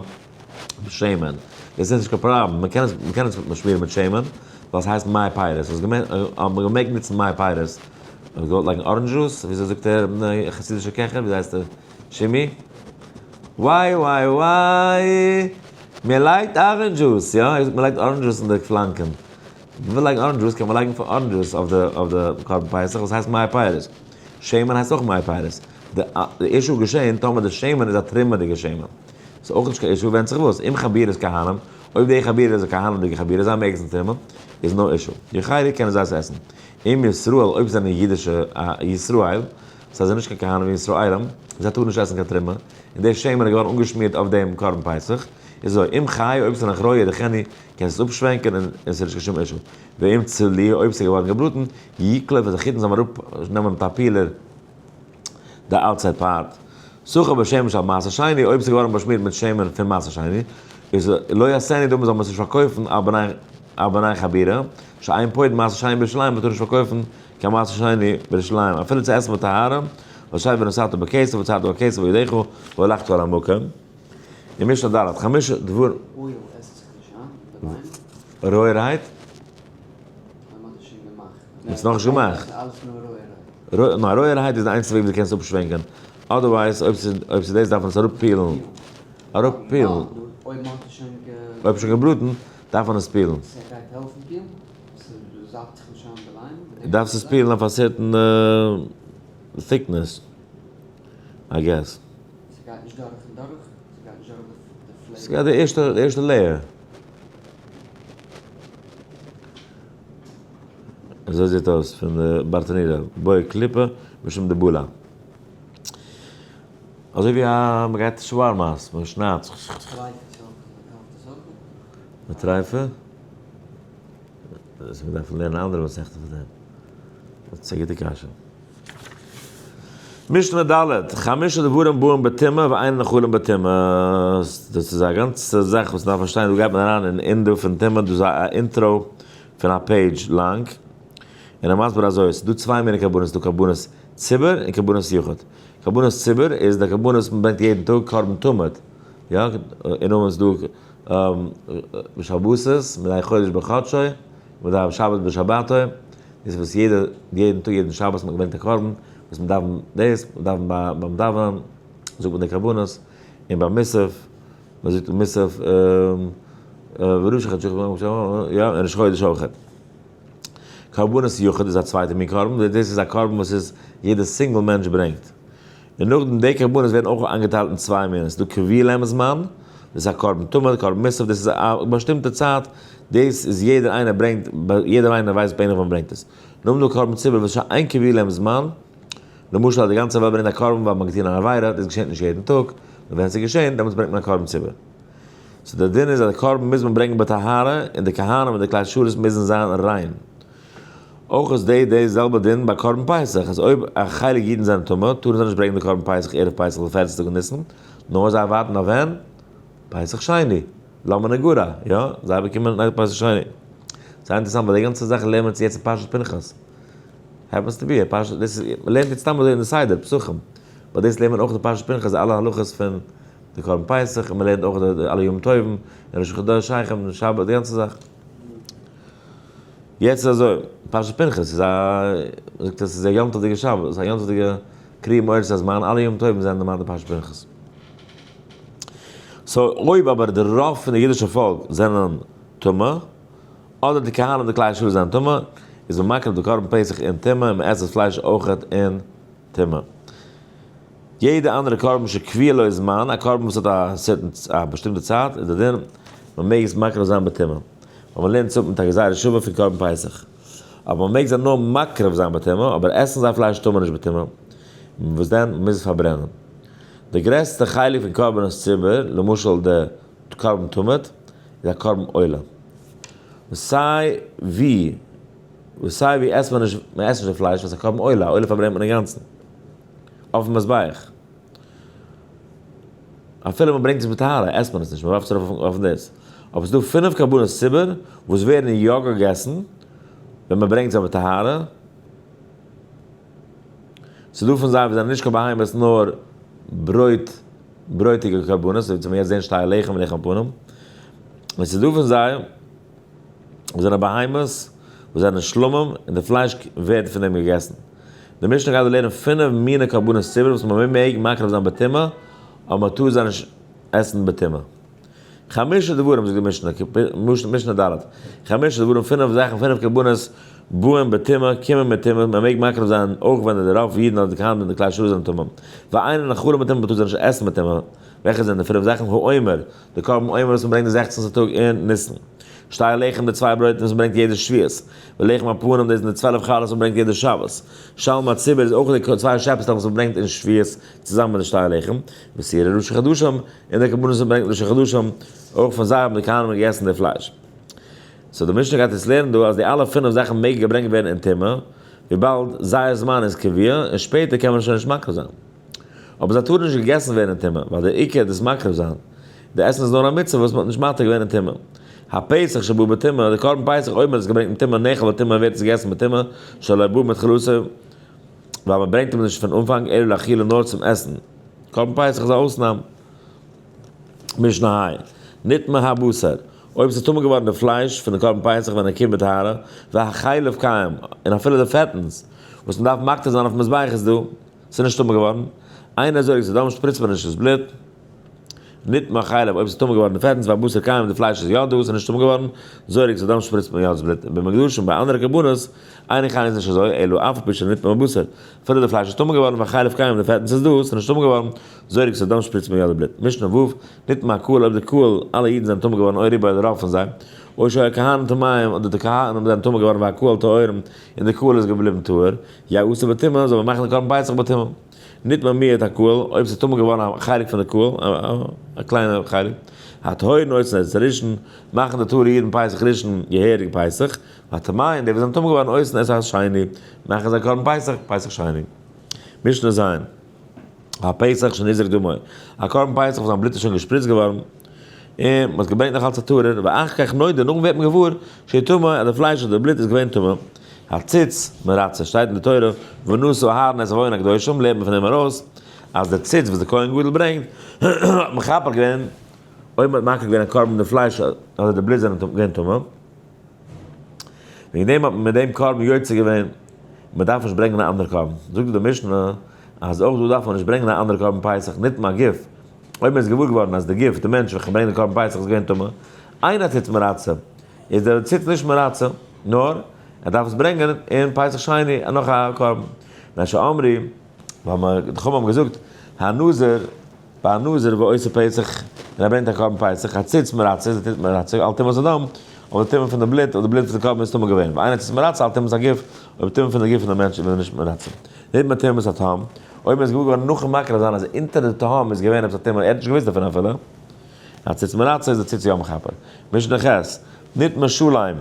בשמן, דאס איז נישט קיין פראבלעם, מען קען עס מען קען עס באשמירן מיט שמן, ווייל עס הייסט מי פירות, האסט געמעגט האט מען געמעגט נוצן מי פירות, האסט געוואלט לייגן orange juice, וויאזוי זאגט ער חסידישע קעכער, וויאזוי הייסט ער, שימי? וויי וויי וויי, מען לייגט orange juice, יא, ער זאגט מען לייגט orange juice אין די פלאנקען. מ'וויל לייגן orange juice קען מען לייגן orange juice אויף די אויף די קרבן פסח וואס הייסט מי פירות. שמן הייסט אויך מי פירות. די issue געשען טאמער די שמן איז א תרומה'דיגע שמן. ס'איז אויך נישט קיין issue ווענדט זיך וואס. אם חבורת כהנים, אויב די חבורה איז א כהנים'דיגע חבורה זיי מעגן עסן תרומה, איז no issue. יאכלו קענען זיי עס עסן. אם ישראל, אויב זענען אידישע ישראל, זיי זענען נישט קיין כהנים ישראלים, זיי טארן נישט עסן קיין תרומה, און די שמן איז געווארן אנגעשמירט אויף דעם קרבן פסח, איז אזוי, אם חי, אויב ס'איז נאך רואה ידיחנו, קענסט עס אפשווענקען און עס איז נישט קיין שום issue. ואם צלי, אויב ס'איז געווארן געבראטן, יקלוף את החיתום זאל מען אראפ נעמען מיט א peeler די outside part. סכה בשמן של מעשר שני, אויב ס'איז געווארן באשמירט מיט שמן פון מעשר שני, איז לא יעשנו דמי זאל מען עס נישט פארקויפן על בני חבורה, שאין פודין מעשר שני בירושלים, מ'טאר נישט פארקויפן קיין מעשר שני בירושלים, אפילו צו עסן בטהרה, ושאי ונתת בכסף וצאת בכסף בידך והלכת אל המקום. אין משנה ד', חמשה דבר. oil עסט זיך נישט איין מיט די וויין? רויערהייט? אויב מ'האט עס שוין געמאכט. מ'האט עס נאכנישט געמאכט. ס'איז אלעס נאר רויערהייט. נאר רויערהייט איז די איינציגסטע וועג ווי דו קענסט אפשווענקען. otherwise אויב ס'איז אויב ס'איז דאס דארף מען עס אראפפילן. אראפפילן. אויב מ'האט עס שוין גע. אויב שוין געבראטן דארף מען עס פילן. ס'גייט העלפן פילן? ס'זאפט זיך נישט איין די ליים? דארפסט עס פילן אויף א certain thickness. I guess. ס'גייט נישט דורך און דורך? ס'גייט נישט דורך די flavor? ס'גייט די ערשטע די ערשטע layer. אזוי זעט אויס פון די ברטנורא, בוי קליפה משום דבלה. אזוי ווי א מ'גייט שווארמאס, מ'שניידט. טרייפה איז אויך, מ'קאכט עס אויך? די טרייפה? דאס מ'דארף לערנען אנדערע מסכתא פאר דעם. דאס איז א גוטע קשיא. משנה ד', חמשה דברים באים בטומאה ואין נאכלים בטומאה, דאס איז א גאנצע זאך וואס מ'דארף פארשטיין, דא גייט מען אריין אין אינדו פון טומאה, דאס איז א intro פון א page לאנג, און ער מסביר אזוי, ס'איז דא צוויי מיני קרבנות, ס'איז דא קרבנות ציבור און קרבנות יחיד, קרבנות ציבור איז די קרבנות וואס מ'ברענגט יעדן טאג, קרבן תמיד, יא, און נאכדעם איז דא. בשבתות, מדי חודש בחדשו, מדי שבת בשבתו, דאס איז וואס יעדע, יעדן טאג יעדן שבת מען געברענגט א קרבן, וואס מען דאווענט דאס, מען דאווענט ביים דאווענען זאגט מען די קרבנות, און ביי מוסף, מען זאגט מוסף וראשי חדשים, יא, און ראש חודש אויך. קרבנות יחיד איז א צווייטע מין קרבן, דאס איז א קרבן וואס איז יעדע single מענטש ברענגט. און נאכדעם די קרבנות ווערן אויך איינגעטיילט אין צוויי מינים, ס'איז דא קבוע להם זמן, דאס איז א קרבן תמיד, קרבן מוסף, דאס איז א באשטימטע צייט, דאס איז יעדער איינער ברענגט, יעדער איינער ווייסט בערך ווען מ'ברענגט עס. נאכדעם דא קרבן ציבור וואס איז שאין קבוע להם זמן, למשל אז די גאנצע וועלט ברענגט א קרבן ווייל מ'האט געטון אן עבירה, דאס געשענט נישט יעדן טאג, נאר ווען ס'איז געשען, דעמאלטס ברענגט מען א קרבן ציבור. so דער דין איז אז די קרבן מוז מען ברענגען בטהרה, און די כהנים און די כלי שרת מוזן זיין ריין. אויך איז די די זעלבע דין ביי קרבן פסח, אז אויב א חלק אידן זענען טמא, טארן זיי נישט ברענגען די קרבן פסח ערב פסח די פערצנטע טאג אין ניסן, נאר זיי ווארטן אויף ווען? פסח שני. למה נגרע, יא, זיי באקומען נאך פסח שני. זייער אינטערעסאנט ווייל די גאנצע זאך לערנט מען יעצט אין פרשת פנחס. happens to be, פרשת, דאס איז, מען לערנט יעצט סתם אזוי אין די סדר, פסחים. but דאס לערנט מען אויך אין פרשת פנחס אלע הלכות פון די קרבן פסח, און מען לערנט אויך די אלע ימים טובים, און ראש חדשים, און שבת, די גאנצע זאך. יעצט איז אזוי, פרשת פנחס איז א, מ'זאגט אז ס'איז א יום טוב'דיגע שבת, ס'איז א יום טוב'דיגע קריאה מאורות הזמן, אלע ימים טובים זענען דערמאנט אין פרשת פנחס. so אויב אבער די רוב פון די אידישע פאלק זענען טמא, אדער די כהנים די כלי שרת זענען טמא, איז מען מקריב די קרבן פסח אין טומאה און מען עסט דאס פלייש אויכעט אין טומאה. יעדע אנדערע קרבן שקבוע לו זמן, א קרבן וואס האט א certain א באשטימטע צייט, איז די דין, מען מעג עס מקריב זיין בטומאה. ווייל מען לערנט עס אפ מיט א גזירה שווה פון קרבן פסח. אבער מען מעג זיי נאר מקריב זיין בטומאה, אבער עסן זיי פלייש טאר מען נישט בטומאה. וואס דען? מען מוז עס פארברענען. די גרעסטע חלק פון קרבנות ציבור, למשל די קרבן תמיד, איז א קרבן עולה. וואס סיי ווי, וואס סיי ווי עסט מען נישט, מען עסט נישט די פלייש ווייל ס'איז א קרבן עולה, א עולה פארברענט מען אינגאנצן. אויפן מזבח. אפילו מען ברענגט עס בטהרה עסט מען עס נישט, מען ווארפט עס ארויף אויפן דאס. אבער ס'איז דא פינף קרבנות ציבור וואס ווערן יא געגעסן ווען מען ברענגט זיי בטהרה. ס'איז דא פון זיי וואס זענען נישט קיין בהמות נאר ברויט, ברויטיגע קרבנות, אזוי ווי מיר יעצט זעהן שתי הלחם ולחם הפנים. און ס'איז דא פון זיי וואס זענען בהמות וואס זענען שלמים און די פלייש ווערט פון דעם געגעסן. די משנה גייט דא לערנען פינף מיני קרבנות ציבור וואס מען מעג מקריב זיין בטומאה, אבער מען טאר זיי נישט עסן בטומאה. חמשה דברים זאגט די משנה, משנה ד', חמשה דברים פינף זאכן פינף קרבנות באים בטומאה קומען מיט טומאה, מען מעג מקריב זיין אויך ווען די רוב אידן אדער די כהנים און די כלי שרת זענען טמא, ואינן נאכלין בטומאה מען טאר זיי נישט עסן בטומאה, וועלכע זענען די פינף זאכן? העומר, די קרבן עומר וואס מען ברענגט די זעכצנסטע טאג אין ניסן. שתי הלחם די צוויי ברויטן וואס מען ברענגט יעדע שבועות. ולחם הפנים דאס זענען די 12 חלות וואס מען ברענגט יעדע שבת. שלמי הציבור איז אויך די צוויי שעפסלעך וואס מען ברענגט אין שבועות צוזאמען מיט די שתי הלחם. ושעירי ראשי חדשים, און די קרבנות וואס מען ברענגט ראשי חדשים, אויך פון זיי האבן די כהנים געגעסן די פלייש. so די משנה גייט אונז לערנען דא אז די אלע פינף זאכן מעגן געברענגט ווערן אין טומאה, וויבאלד זייער זמן איז קבוע און שפעטער קען מען עס שוין נישט מקריב זיין. אבער זיי טארן נישט געגעסן ווערן אין טומאה, ווייל דער עיקר איז דאס מקריב זיין. די עסן איז נאר א מצוה וואס מען האט נישט מתיר געווען אין טומאה. הפסח שבא בטומאה, די קרבן פסח אויב מען האט עס געברענגט אין טומאה נאכל בטומאה ווערט עס געגעסן בטומאה, שלא בא מתחילתו, ווייל מען ברענגט אים נישט פון אנפאנג אלא לאכילה נאר צום עסן. קרבן פסח איז א אויסנאם. משנה ה', נטמא הבשר, אויב ס'איז טמא געווארן די פלייש פון די קרבן פסח ווען ער קומט בטהרה, והחלב קיים, און אפילו די פעטנס וואס מען דארף מקטיר זיין אויפן מזבח איז דא, ס'איז נישט טמא געווארן, אינו זורק את הדם שפריצט מען נישט דאס בלוט, נטמא החלב, אויב ס'איז טמא געווארן די פעטנס והבשר קיים די פלייש איז יא דא, ס'איז נישט טמא געווארן, זורק את הדם שפריצט מען יא דאס בלוט, ובמוקדשין ביי אנדערע קרבנות, אינו כן איז נישט אזוי, אלא אף על פי שנטמא הבשר, אפילו די פלייש איז טמא געווארן והחלב קיים די פעטנס איז דא, ס'איז נישט טמא געווארן, זורק את הדם שפריצט מען יא די בלוט. משנה ו', נטמא הקהל אויב די קהל, אלע אידן זענען טמא געווארן או רובו אדער רוב פון זיי, או שהיו כהנים טמאים אדער די כהנים זענען טמא געווארן והקהל טהורים און די קהל איז געבליבן טהור, יעשה בטומאה, זאל מען מאכן די קרבן פסח בטומאה. נטמא מיעוט הקהל, אויב ס'איז טמא געווארן א חלק פון די קהל, א קליינע חלק, הטהורין עושין את הראשון, מאכן די טהור'ע אידן פסח ראשון געהעריג פסח, והטמאין, די וואס זענען טמא געווארן עושין את השני, מאכן זיי קרבן פסח, פסח שני. משנה ז', הפסח שנזרק דמו, א קרבן פסח וואס זיין בלוט איז שוין געשפריצט געווארן, און מ'האט געברענגט נאך אלץ א טהור'ער, ואחר כך נודע, נאכדעם ווערט מען געוואר, שהוא טמא, אז די פלייש אדער די בלוט איז געווען טמא. הציץ מרצה, שטייט אין די תורה, ונשא אהרן את עוון הקדושים, לערנט מען פון דעם ארויס, אז די ציץ וואס די כהן גדול ברענגט, האט מכפר געווען. אויב מען האט מקריב געווען א קרבן די פלייש אדער די בלוט זענען געווען טמא, וועגן דעם האט מען מיט דעם קרבן יוצא געווען, מען דארף נישט ברענגען א אנדערע קרבן. זאגט די משנה אז אויך דא דארף מען נישט ברענגען א אנדערע קרבן פסח, נטמא הגוף, אויב מען איז געוואר געווארן אז די גוף, די מענטש וועלכע ברענגט די קרבן פסח איז געווען טמא, אין הציץ מרצה, איז דער ציץ נישט מרצה, נאר ער דארף עס ברענגען אין פסח שני נאך א קרבן. מפני שאמרו, ווייל די חכמים האבן געזאגט, הנזיר, ביי א נזיר ועושה פסח, ווען ער ברענגט א קרבן פסח, הציץ מרצה, איז די ציץ מרצה, על טומאת הדם, אויף די טומאה פון די בלוט, אויב די בלוט פון די קרבן איז טמא געווען, ואין הציץ מרצה על טומאת הגוף, אויב די טומאה פון די גוף פון די מענטש איז נישט מרצה. נטמא טומאת התהום, אויב מען איז געוואר געווארן נאכן מקריב זיין אז אונטער די תהום איז געווען עפעס א טומאה, ער האט נישט געוואוסט דערפון אפילו, הציץ מרצה איז די ציץ יא מכפר. משנה ח', נטמא שלם.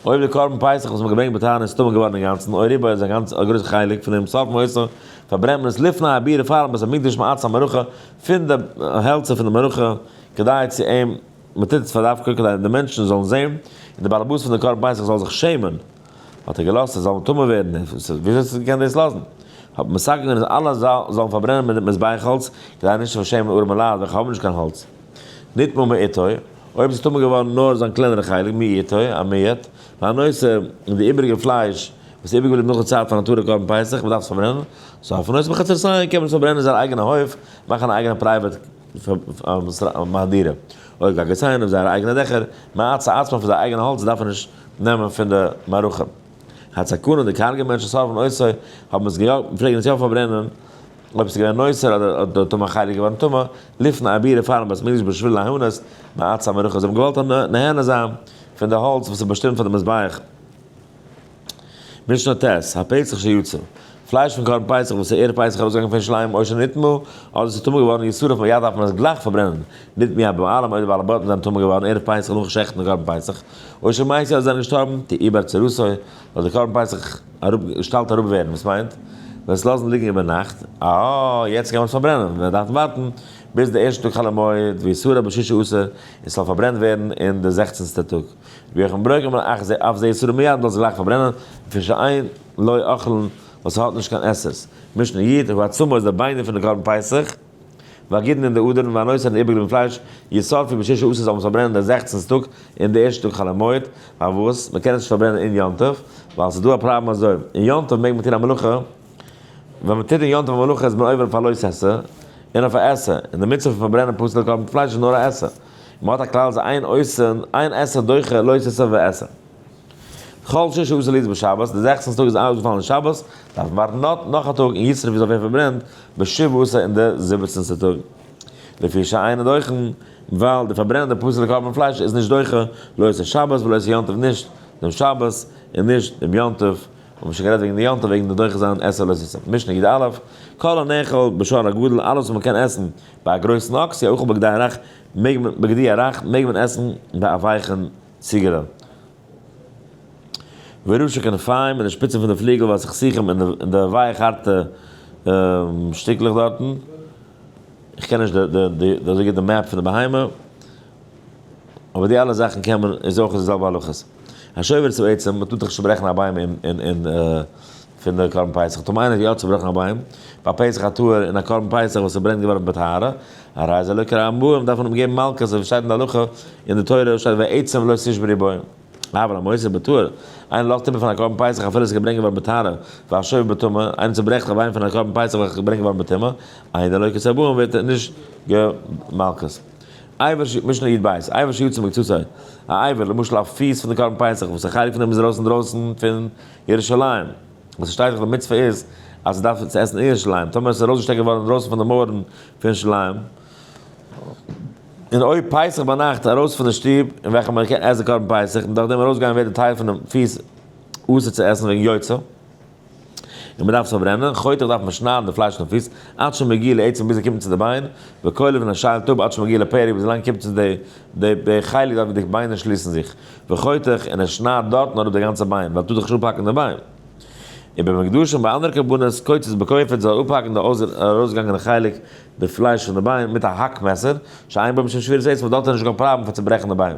אויב די קרבן פסח וואס מ'האט געברענגט בטהרה איז טמא געווארן אינגאנצן, או רובו איז א גאנץ א גרויסע חלק פון דעם שורפין אותו, פארברענט מען עס לפני הבירה פארן בית המקדש מעצי המערכה, פון די העלצער פון די מערכה, כדי צו אים, מען טוט עס פאר דווקא כדי די מענטשן זאלן זען, און די בעל הבית פון די קרבן פסח זאל זיך שעמען, האט ער געלאזט עס זאל טמא ווערן, וויאזוי האט ער געקענט דאס לאזן? האט מען מתקן געווען אז אלע זאלן פארברענען מיט מזבח האלץ, כדי נישט צו פארשעמען ארעמע לייט וועלכע האבן נישט קיין האלץ. נטמא מעוטו, אויב איז טמא געווארן נאר זיין קלענערע חלק, מיעוטו, א מיעוט, והנותר, און די איבעריגע פלייש וואס איז איבערגעבליבן נאך די צייט פון התרת קרבן פסח, מען דארף עס פארברענען, שורפין אותו בחצרותיהן, קען מען עס פארברענען אין זייער אייגענע הויף, מאכן א אייגענע private מהדורה, או גגותיהן אויף זייערע אייגענע דעכער, מעצי עצמן פון זייער אייגענע האלץ דארף מען נישט נעמען פון די מערכה. הצקנו, די קארגע מענטשן שורפין אותו, האבן עס געיאגט, פלעגן עס יא פארברענען, אויב ס'איז געווען נותר אדער האט די טומאה חלק געווארן טמא, לפני הבירה פארן בית המקדש בשביל להנות מעצי המערכה, זיי האבן געוואלט נהנה זיין פון די האלץ וואס איז באשטימט פאר די מזבח. משנה ט', הפסח שיצא, פלייש פון קרבן פסח וואס איז ערב פסח ארויסגעגאנגען פון ירושלים או שנטמא, אדער ס'איז טמא געווארן ישרף מיד דארף מען עס גלייך פארברענען, נטמאו הבעלים אויב די בעלי בתים זענען טמא געווארן ערב פסח נאכן שעכטן די קרבן פסח, או שמתו אדער זיי זענען געשטארבן, תעובר צורתו, זאל די קרבן פסח אראפ שטאלט אראפ ווערן, וואס מיינט? ווען עס לאזן ליגן איבער נאכט, אה, יעצט קען מען עס פארברענען, מען דארף ווארטן ביז די ערשטע טאג חול המועד, וישרף בשישה עשר, און ס'זאל פארברענט ווערן אין די זעכצנסטע טאג. רבי יוחנן בן ברוקה אומר, אף זה ישרף מיד, מ'זאל עס גלייך פארברענען, לפי שאין לו אוכלין, ווייל ס'האט נישט קיין עסערס. משנה י', העצמות די ביינער פון די קרבן פסח, והגידין און די אדערן, והנותר און די איבערגעבליבענע פלייש, ישרפו בשישה עשר זאל מען עס פארברענען די זעכצנסטע טאג, און די ערשטע טאג חול המועד, פארוואס מען קען עס נישט פארברענען אין יום טוב, ווייל ס'איז דא א פראבלעם אזוי, אין יום טוב מעג מען טון א מלאכה, ווען מען טוט אין יום טוב א מלאכה איז מען עובר אויף א לא תעשה, און אויף א עשה, און די מצוה פון פארברענען פסול'ע קרבן פלייש איז נאר א עשה, און מען האט א כלל אז אין עושין, אין עשה דוחה לא תעשה ועשה. כל ששה עשר להיות בשבת, די זעכצנסטע טאג איז אויסגעפאלן אין שבת, דארף מען ווארטן נאך א טאג און ישרף איז אויף ווערן פארברענט בשבעה עשר אין די זיבעצנסטע טאג. לפי שאינו דוחין, ווייל די פארברענען די פסול'ע קרבן פלייש איז נישט דוחה לא את השבת ולא את היום טוב נישט דעם שבת און נישט דעם יום טוב, האבן מיר שוין גערעדט וועגן די יום טוב וועגן די דוחה זיין עשה לא תעשה. משנה י א, כל הנאכל בשור הגדול אלעס וואס מען קען עסן ביי א גרויסן אקס יאכל בגדי הרך מעג מען בגדי הרך מעג מען עסן ביי א ווייכן ציגעלע. וראשי כנפיים און די שפיצן פון די פליגל והסכסוכים און די ווייך הארטע שטיקלעך דארטן. איך קען נישט די די אזוי גוט די map פון די בהמה, אבער די אלע זאכן קען מען, איז אויך די זעלבע הלכות. השובר את העצם, מען טאר דאך נישט צוברעכן א ביין אין אין אין פון די קרבן פסח, טאמער איינער האט יא צובראכן א ביין ביי פסח הטהור אין א קרבן פסח וואס איז פארברענט געווארן בטהרה, הרי זה לוקה ארבעים, דארף מען אים געבן מלקות, אזוי ווי שטייט אין די הלכה אין די תורה שטייט ועצם לא תשברו בו. אבל המותר בטהור, איינער לאזט איבער פון א קרבן פסח אפילו עס איז געברענגט געווארן בטהרה, והשובר בטומאה, איינער צוברעכט א ביין פון א קרבן פסח וועלכע איז געברענגט געווארן בטומאה, אינו לוקה ארבעים ווערט ער נישט גע'מלקות. אבר ש, משנה י ב, אבר שיצא מקצתו, א אבר, למשל א פיס פון די קרבן פסח וואס א חלק פון דעם איז ארויס אינדרויסן פון ירושלים, וואס עס שטייט דאך די מצוה איז אז עס דארף צו עסן אין ירושלים, טאמער עס איז ארויסגעשטעקט געווארן אינדרויסן פון די מויערן פון ירושלים, און אויב פסח ביינאכט ארויס פון די שטוב אין וועלכע מען קען עסן קרבן פסח און דורכדעם ארויסגיין ווערט די טייל פונעם פיס אסור צו עסן וועגן יוצא און מען דארף עס פארברענען, חותך דארף מען שניידן די פלייש פונעם פיס עד שמגיע לעצם ביז ער קומט צו די ביין, וקולף און ער שיילט אפ עד שמגיע לפרק ביז ווילאנג ער קומט צו די די די חלק דארט ווי די ביינער שליסן זיך, וחותך און ער שניידט דארטן אראפ די גאנצע ביין ווייל טאר דאך נישט אפהאקן די ביין. ובמוקדשים ביי אנדערע קרבנות קוצץ בקופיץ זאל ער אפהאקן די ארויסגעגאנגענע חלק די פלייש פון די ביין מיט א האק מעסער, שאין בו משום שבירת עצם, דארט איז נישט קיין פראבלעם פאר צוברעכן די ביין.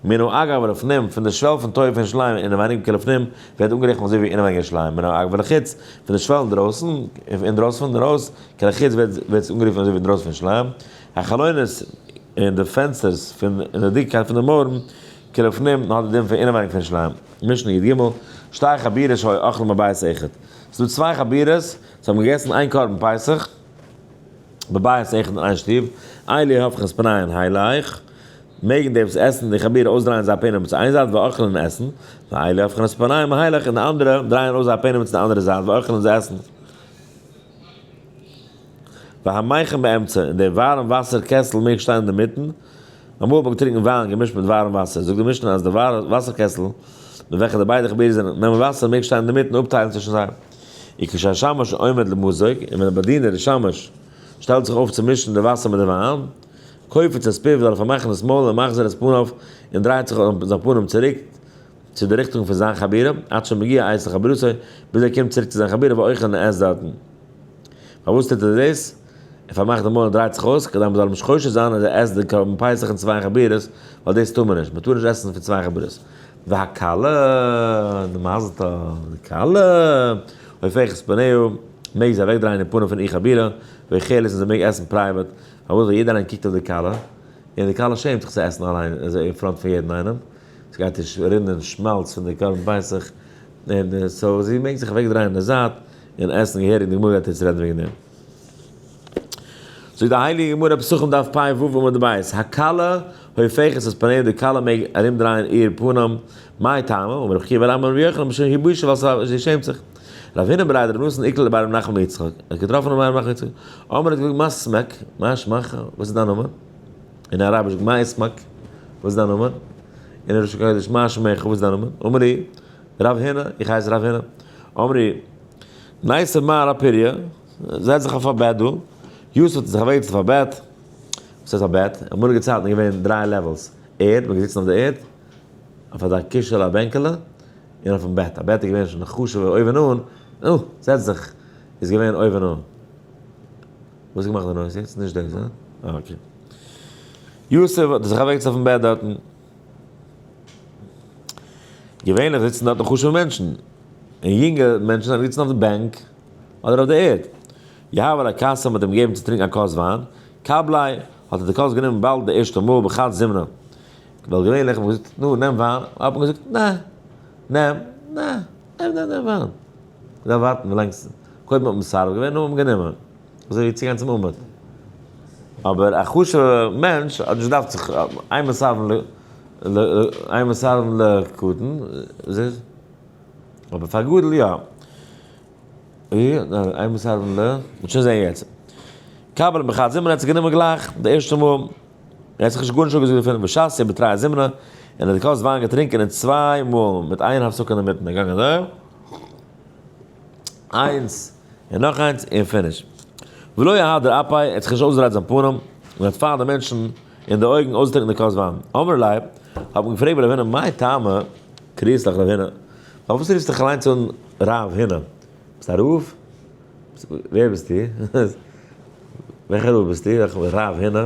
מן האגב ולפנים, פון די שוועל פון טויער פון ירושלים אינעווייניג כלפנים, ווערט אנגערעכנט אזוי ווי אינעווייניג ירושלים, מן האגב ולחוץ, פון די שוועל אינדרויסן, אינדרויסן פון די הויז, כלחוץ ווערט עס אנגערופן אזוי ווי אינדרויסן פון ירושלים. החלונות. און די פענסטערס פון און די דיקקייט פון די מויערן, כלפנים, האט די דין פון אינעווייניג פון ירושלים. משנה י ג, שתי חבורות שהיו אוכלים בבית אחד. ס'איז דא צוויי חבורות, זיי האבן געגעסן איין קרבן פסח, בבית אחד אין איין שטוב, אלו הופכין את פניהן הילך, מעגן די וואס עסן די חבורה אויסדרייען זייער פנים צו איין זייט ואוכלין און עסן, ואלו הופכין את פניהם הילך און די אנדערע דרייען אויס זייער פנים צו די אנדערע זייט ואוכלין און זיי עסן. והמיחם באמצע, און דער ווארעם וואסער קעסל מעג שטיין אינדערמיטן, אמאל האט מען געטרינקן וויין געמישט מיט ווארעם וואסער, זאגט די משנה אז די וואסער קעסל מיט וועלכע די ביידע חבורות זענען נעמען וואסער מעג שטיין אינדערמיטן אפטיילן צווישן זיי. וכשהשמש עומד למזוג, און ווען דער באדינער, דער שמש, שטעלט זיך אויף צו מישן די וואסער מיט די וויין, קופץ את פיו, זאל ער פארמאכן דאס מויל ומחזיר את פניו, און דרייט זיך זיין פנים צוריק צו די ריכטונג פון זיין חבורה, עד שמגיע אצל חבורתו, ביז ער קומט צוריק צו זיין חבורה ואוכל און עסט דארטן. פארוואס טוט ער דאס? ער פארמאכט די מויל און דרייט זיך אויס, כדי מען זאל אים נישט חושד זיין אז ער עסט די קרבן פסח אין צוויי חבורות, ווייל דאס טאר מען נישט, מען טאר נישט עסן פון צוויי חבורות. והכלה, די מזל טוב, די כלה, הופכת פניה, מעג זי אוועקדרייען איר פנים פון איר חבורה, ואוכלת און זי מעג עסן private, פארוואס? ווייל יעדער איינער קוקט אויף די כלה, און די כלה שעמט זיך צו עסן אליין אין front פון יעדן איינעם, ס'גייט איר רינען שמאלץ פון די קרבן פסח, און so זי מעג זיך אוועקדרייען אין די זייט און עסן געהעריג, די גמרא גייט יעצט רעדן וועגן דעם. זאגט די הייליגע גמרא, פסחים דף פ ו עמוד ב', הכלה הופכת את פניה, די כלה מעג ארומדרייען איר פנים, מאי טעמא, אמר רבי חייא בר אמי רבי יוחנן משום היא בושה ווייל זי שעמט זיך. רב הונא בריה דרב נתן איקלע לבי רב נחמן בר יצחק, ער האט געטראפן רב נחמן בר יצחק, אמר האט געזאגט מה סמק, מה שמך, וואס איז דיין נאמען? אין אראביש מה اسمك, וואס איז דיין נאמען? אין לשון קודש מה שמך, וואס איז דיין נאמען? אמר לי, רב הונא, איך הייס רב הונא. אמר לי, ניתיב מר אפוריא, זעץ זיך אויף א בעט דא. יתיב האט זיך אוועקגעזעצט אויף א בעט. וואס הייסט א בעט? אמאליגע צייטן איז געווען דריי levels, ערד, מ'איז געזיצן אויף די ערד, אויף אזא קישעלע א בענקעלע, און אויפן בעט. א בעט איז געווען שוין א חשוב'ע אויבן אן, נו, זעץ זיך, איז געווען אויבן אן. וואס האט געמאכט די noise יעצט? נישט דאס, הא? אה, okay. יתיב האט זיך אוועקגעזעצט אויפן בעט דארטן. געווענליך זיצן דארטן חשוב'ע מענטשן, און יונגע מענטשן זענען געזיצן אויף די בענק אדער אויף די ערד. יהבו ליה כסא מ'האט אים געגעבן צו טרינקען א כוס וויין, קבליה, האט ער די כוס גענומען באלד די ערשטע מאל בחד זימנא. ווייל געווענליך האט מען געזאגט, נו, נעם וויין, האט מען געזאגט, נע, נעם, נע, נעם, נעם, נעם וויין. מ'דארף ווארטן ווילאנג ס, קודם האט מען מסרב געווען, נאכדעם האט מען גענומען. אזוי ווי צוגיין צום עמוד. אבער א חשוב'ער מענטש האט נישט געדארפט זיך אין מסרבין ל ל אין מסרבין לקטן, אבער פאר גדול יא. אין מסרבין ל, מ'וועט שוין זען יעצט. קבל בחד זימנא האט זיך גענומען גלייך די ערשטע מאל, ער האט זיך נישט גארנישט אפגעזאגט דערפון, ושתיה בתרי זימני, און האט די כוס וויין געטרינקען אין צוויי מאל מיט איין הפסקה אינדערמיטן, ער געגאנגען אזוי. איינס און נאך איינס און finish. ולא אהדר אפיה, ער האט זיך נישט אויסגעדרייט זיין פנים, און האט פאר די מענטשן אין די אויגן אויסגעטרינקען די כוס וויין. אמרו ליה, האט מען געפרעגט ביי רב הונא, מאי טעמא קרית לך רב הונא, פארוואס רופסטו דיך אליינס אן רב הונא? ביסט א רב? ווער ביסטו? וועלכע רב ביסטו? רב הונא?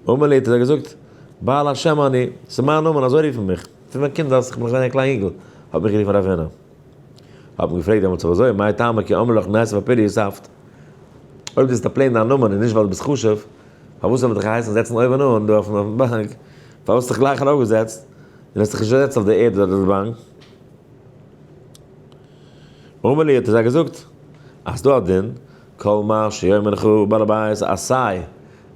אמר ליה האט ער געזאגט, בעל השם אני, ס'איז מיין נאמען, אזוי רופן מיך, פון ווען קינד אז כ'בין נאך געווען א קליין יונגל האט מיך גערופן רב הונא. האט מען געפרעגט דעמאלטס אויב אזוי מאי טעמא כי אמרו לך ניתיב אפוריא יתבת, אויב דאס איז א plain דיין נאמען און נישט ווייל דו ביסט חשוב, פארוואס האט מען דיך געהייסן זעצן אויבן אן דא אויפן באנק, פארוואס האסטו דיך גלייך ארויפגעזעצט און האסט דיך נישט געזעצט אויף די ערד אדער די באנק? אמר להו האט ער זיי געזאגט אז ס'דא א דין, כל מה שיאמר לך בעל הבית עשה,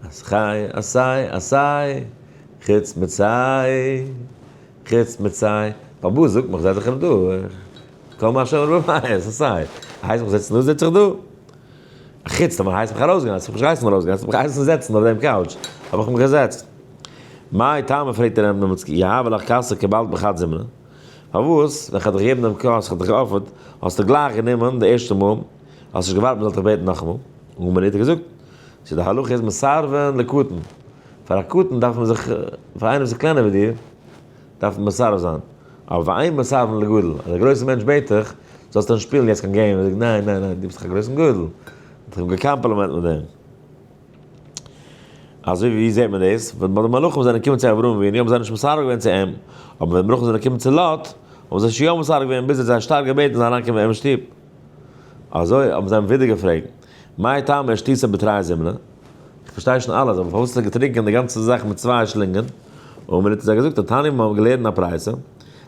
עשה, עשה, עשה, חוץ מצא. חוץ מצא, פארוואס זאגט מיך זיי זיך דא, כל מה שאומר בבית, עשה, הייסט מיך זיצן דא זיץ איך דא, חוץ טאמער הייסט מיך ארויסגיין, האסט מיך נישט געהייסן ארויסגיין, האסט מיך געהייסן זעצן אויף דעם couch, האב איך מיך געזעצט. מאי טעמא פרעגט ער אים דעמאלטס יהבו לך כסא קבלת בחד זימנא, פארוואס ווען כ'האב דיך געגעבן דעם כוס, כ'האב דיך גע offer ט, האסטו גלייך גענומען די ערשטע מאל, האסט נישט געווארט מ'זאל דיך בעטן נאכאמאל, אמר ליה האט ער געזאגט, ס'איז די הלכה איז מסרבין לקטן, פאר א קטן דארף מען זיך, פאר איינער וואס איז קלענער ווי דיר, דארף מען מסרב זיין, אבער ואין מסרבין לגדול, אז א גרויסער מענטש בעט דיך, זאלסטו נישט שפילן יעצט קיין game, ער זאגט ניין ניין ניין, דו ביסט דאך א גרויסן גדול, האט ער אים גע compliment מיט דעם. אזוי ווי זעט מען דאס? ווען די מלאכים זענען געקומען צו אברהם אבינו האבן זיי נישט מסרב געווען צו אים, אבער ווען די מלאכים זענען געקומען צו לוט, האבן זיי שוין יא מסרב געווען ביז ער האט זיי שטארק געבעטן זיי אריינקומען אין שטוב. אזוי האבן זיי אים ווידער געפרעגט, מאי טעמא שתית בתרי זימני? פארשטיי שוין אלעס, אבער פארוואס האסטו געטרינקען די גאנצע זאך מיט צוויי שלינגען? אמר האט זיי געזאגט, תניא מיר האבן געלערנט א ברייתא,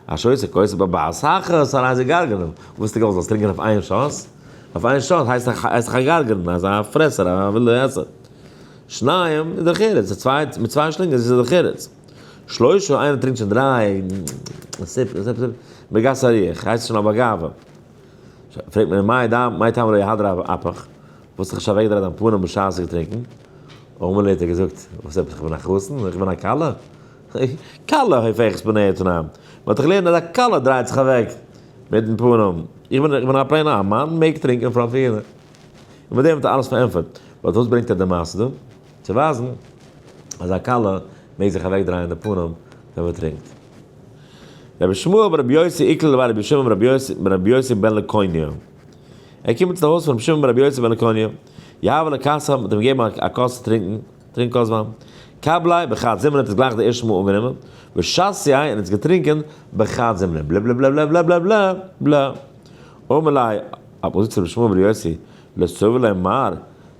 השותה כוסו בבת אחת הרי זה גרגרן, וואס האסטו געוואלט זאלסט טרינקען אויף איין שאס? אויף איין שאס הייסט דאך א גרגרן, אזא פרעסער, א ווילדער עסער. שניים איז דרך ארץ, צוויי, מיט צוויי שלינגען איז דרך ארץ. שלושה, איינער טרינקט שוין דריי, sip, sip, sip, מגסה הרוח, הייסט שוין א בעל גאווה. פרעגט מען מאי דא, מאי טעמא לא אהדרה אפך, וואס האסט זיך נישט אוועקגעדרייט דיין פנים בשעת זיך טרינקען? אמר ליה האט ער געזאגט, וואס עפעס איך בין א חתן? איך בין א כלה? כלה הופכת פניה תנא, מען האט דאך געלערנט אז א כלה דרייט זיך אוועק מיטן פנים, איך בין איך בין א plain א מאן מעג טרינקען פראנט פון יעדער. און מיט דעם האט ער אלעס פארענטפערט. but וואס ברענגט ער די מעשה דא? צו ווייזן אז א כלה מעג זיך אוועקדרייען די פנים ווען מען טרינקט. רבי ישמעאל ברבי יוסי איקלע לבי רבי שמעון ברבי יוסי בן לקוניא. ער קומט צו די הויז פון רבי שמעון ברבי יוסי בן לקוניא. יהבה ליה כסא, מ'האט אים געגעבן א כוס צו טרינקען, טרינק כוס וויין. קבליה בחד זימנא האט עס גלייך די ערשטע מאל אנגענומען, ושתייה און האט עס געטרינקען בחד זימנא. בלע בלע בלע בלע בלע בלע בלע. אמר ליה, האט מען געזאגט צו רבי שמעון ברבי יוסי, לא סבר לה מר,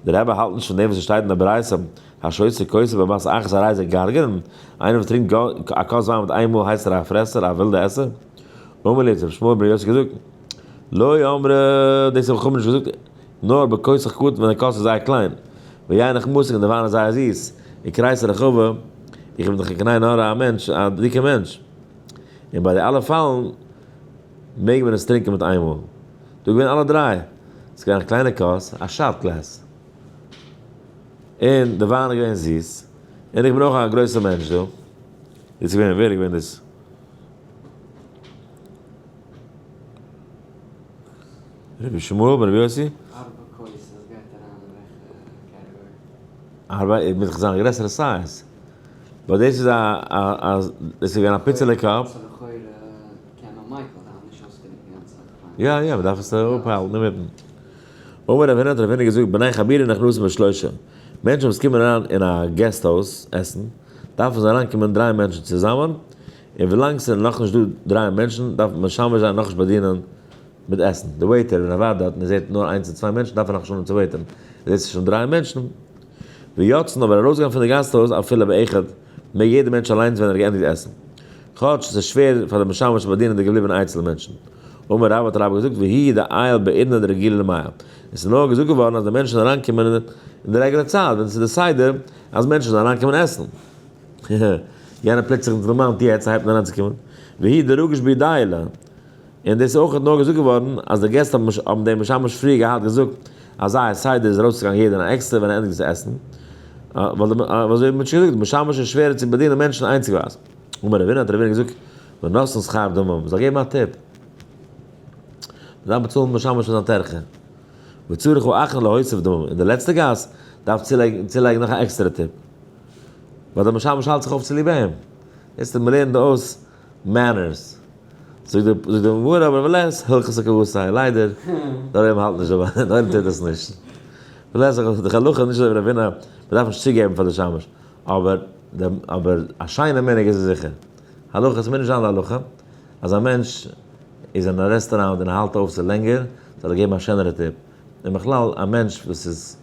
דער רבי האלט נישט פון דעם וואס עס שטייט אין די ברייתא, השותה כוסו בבת אחת הרי זה גרגרן, איינער וואס טרינקט א כוס וויין מיט איין מאל הייסט ער א פרעסער, א ווילדע עסער. אמר ליה, האט רבי שמעון ברבי יוסי געזאגט, לא אמרי, דאס האב איך נישט געזאגט, נאר בכוסך קטן ווען די כוס איז זייער קליין, ויינך מתוק און די וויין איז זייער זיס, וכריסי רחבה, איך בין דאך קיין עין הרע א מענטש, א דיקע מענטש, און ביי די אלע פאלן מעג מען עס טרינקען מיט איין מאל. דא געווען אלע דריי. ס'איז געווען א קליינע כוס, א shot glass. און די וויין איז געווען זיס. און איך בין אויך א גרויסער מענטש דא. איז געווען, ווער איז געווען דאס? רבי שמואל בן רבי יוסי? ארבע כוס, עס גייט אריין אין וועלכע category? ארבע, מוז דאך זיין א גרעסערע size. but דאס איז א א א דאס איז געווען א פיצעלע cup. so לכאורה קען מען מיקל זיין, נישט אויסטרינקען גאנצע צייט. יא יא, מ'דארף עס אפהאלטן אינמיטן. אמר רב הונא האט רב הונא געזאגט בני חבורה נכנסים בשלושה, מענטשן וואס קומען אריין אין א guest house עסן, דארפן זיי אריינקומען דריי מענטשן צוזאמען, און ווילאנג ס'זענען נאכנישט דא דריי מענטשן דארף משמש זיי נאכנישט באדינען מיט עסן. די waiter ווען ער ווארט דארט און ער זעט נאר איינס און צוויי מענטשן דארף ער נאכנישט אנהויבן צו waiter ן, ער זעט ס'איז שוין דריי מענטשן. ויוצאין אבער ארויסגיין פון די guest house אפילו באחד מעג יעדער מענטש אליינס ווען ער האט געענדיגט עסן. כאטש ס'איז שווער פאר די משמש צו באדינען די געבליבענע איינצעלע מענטשן. אמר רבה האט רבה געזאגט והוא דעייל בעידנא דרגילי למיעל. עס איז נאר געזאגט געווארן אז די מענטשן אריינקומען אין די רעגולער צייט ווען עס איז די סדר אז מענטשן זאלן אריינקומען עסן. יענער פלעגט זיך דערמאנט יעצט הייבט מען אריינצוקומען. והוא דרגיש בידיילה. און דאס איז אויך נאר געזאגט געווארן אז די געסט האבן דעם משמש פריער געהאט געזאגט אז זייער סדר איז ארויסצוגיין יעדער אין א עקסטער ווען ער ענדיגט צו עסן, ווייל אזוי ווי מ'האט שוין געזאגט, די משמש איז שווערער צו באדינען מענטשן איינציגווייז. אמר רב הונא האט רב הונא געזאגט, ונתן שכר דמים, מ'זאל געבן א tip, מ'דארף באצאלן משמש פאר זיין טרחה, וצריך האחרון להוסיף דמים, און די לעצטע גאסט דארף צולייגן נאך א עקסטערע tip, ווייל דער משמש האלט זיך אויף צוליב אים. דאס איז מ'לערנט דא אויס manners. זאגט די גמרא אבער ולית הלכתא כוותיה, ליידער דער עולם האלט נישט דערביי, דער עולם טוט עס נישט. ולית די הלכה איז נישט אזוי ווי רב הונא, מען דארף נישט צוגעבן פאר די שמש, אבער אבער א שיינע מנהג איז עס זיכער. הלכה, עס מוז נישט זיין די הלכה, אז א מענטש איז אין א רעסטוראנט און ער האלט אויף צו לענגער, זאל ער געבן א שענערע tip. און בכלל א מענטש וואס איז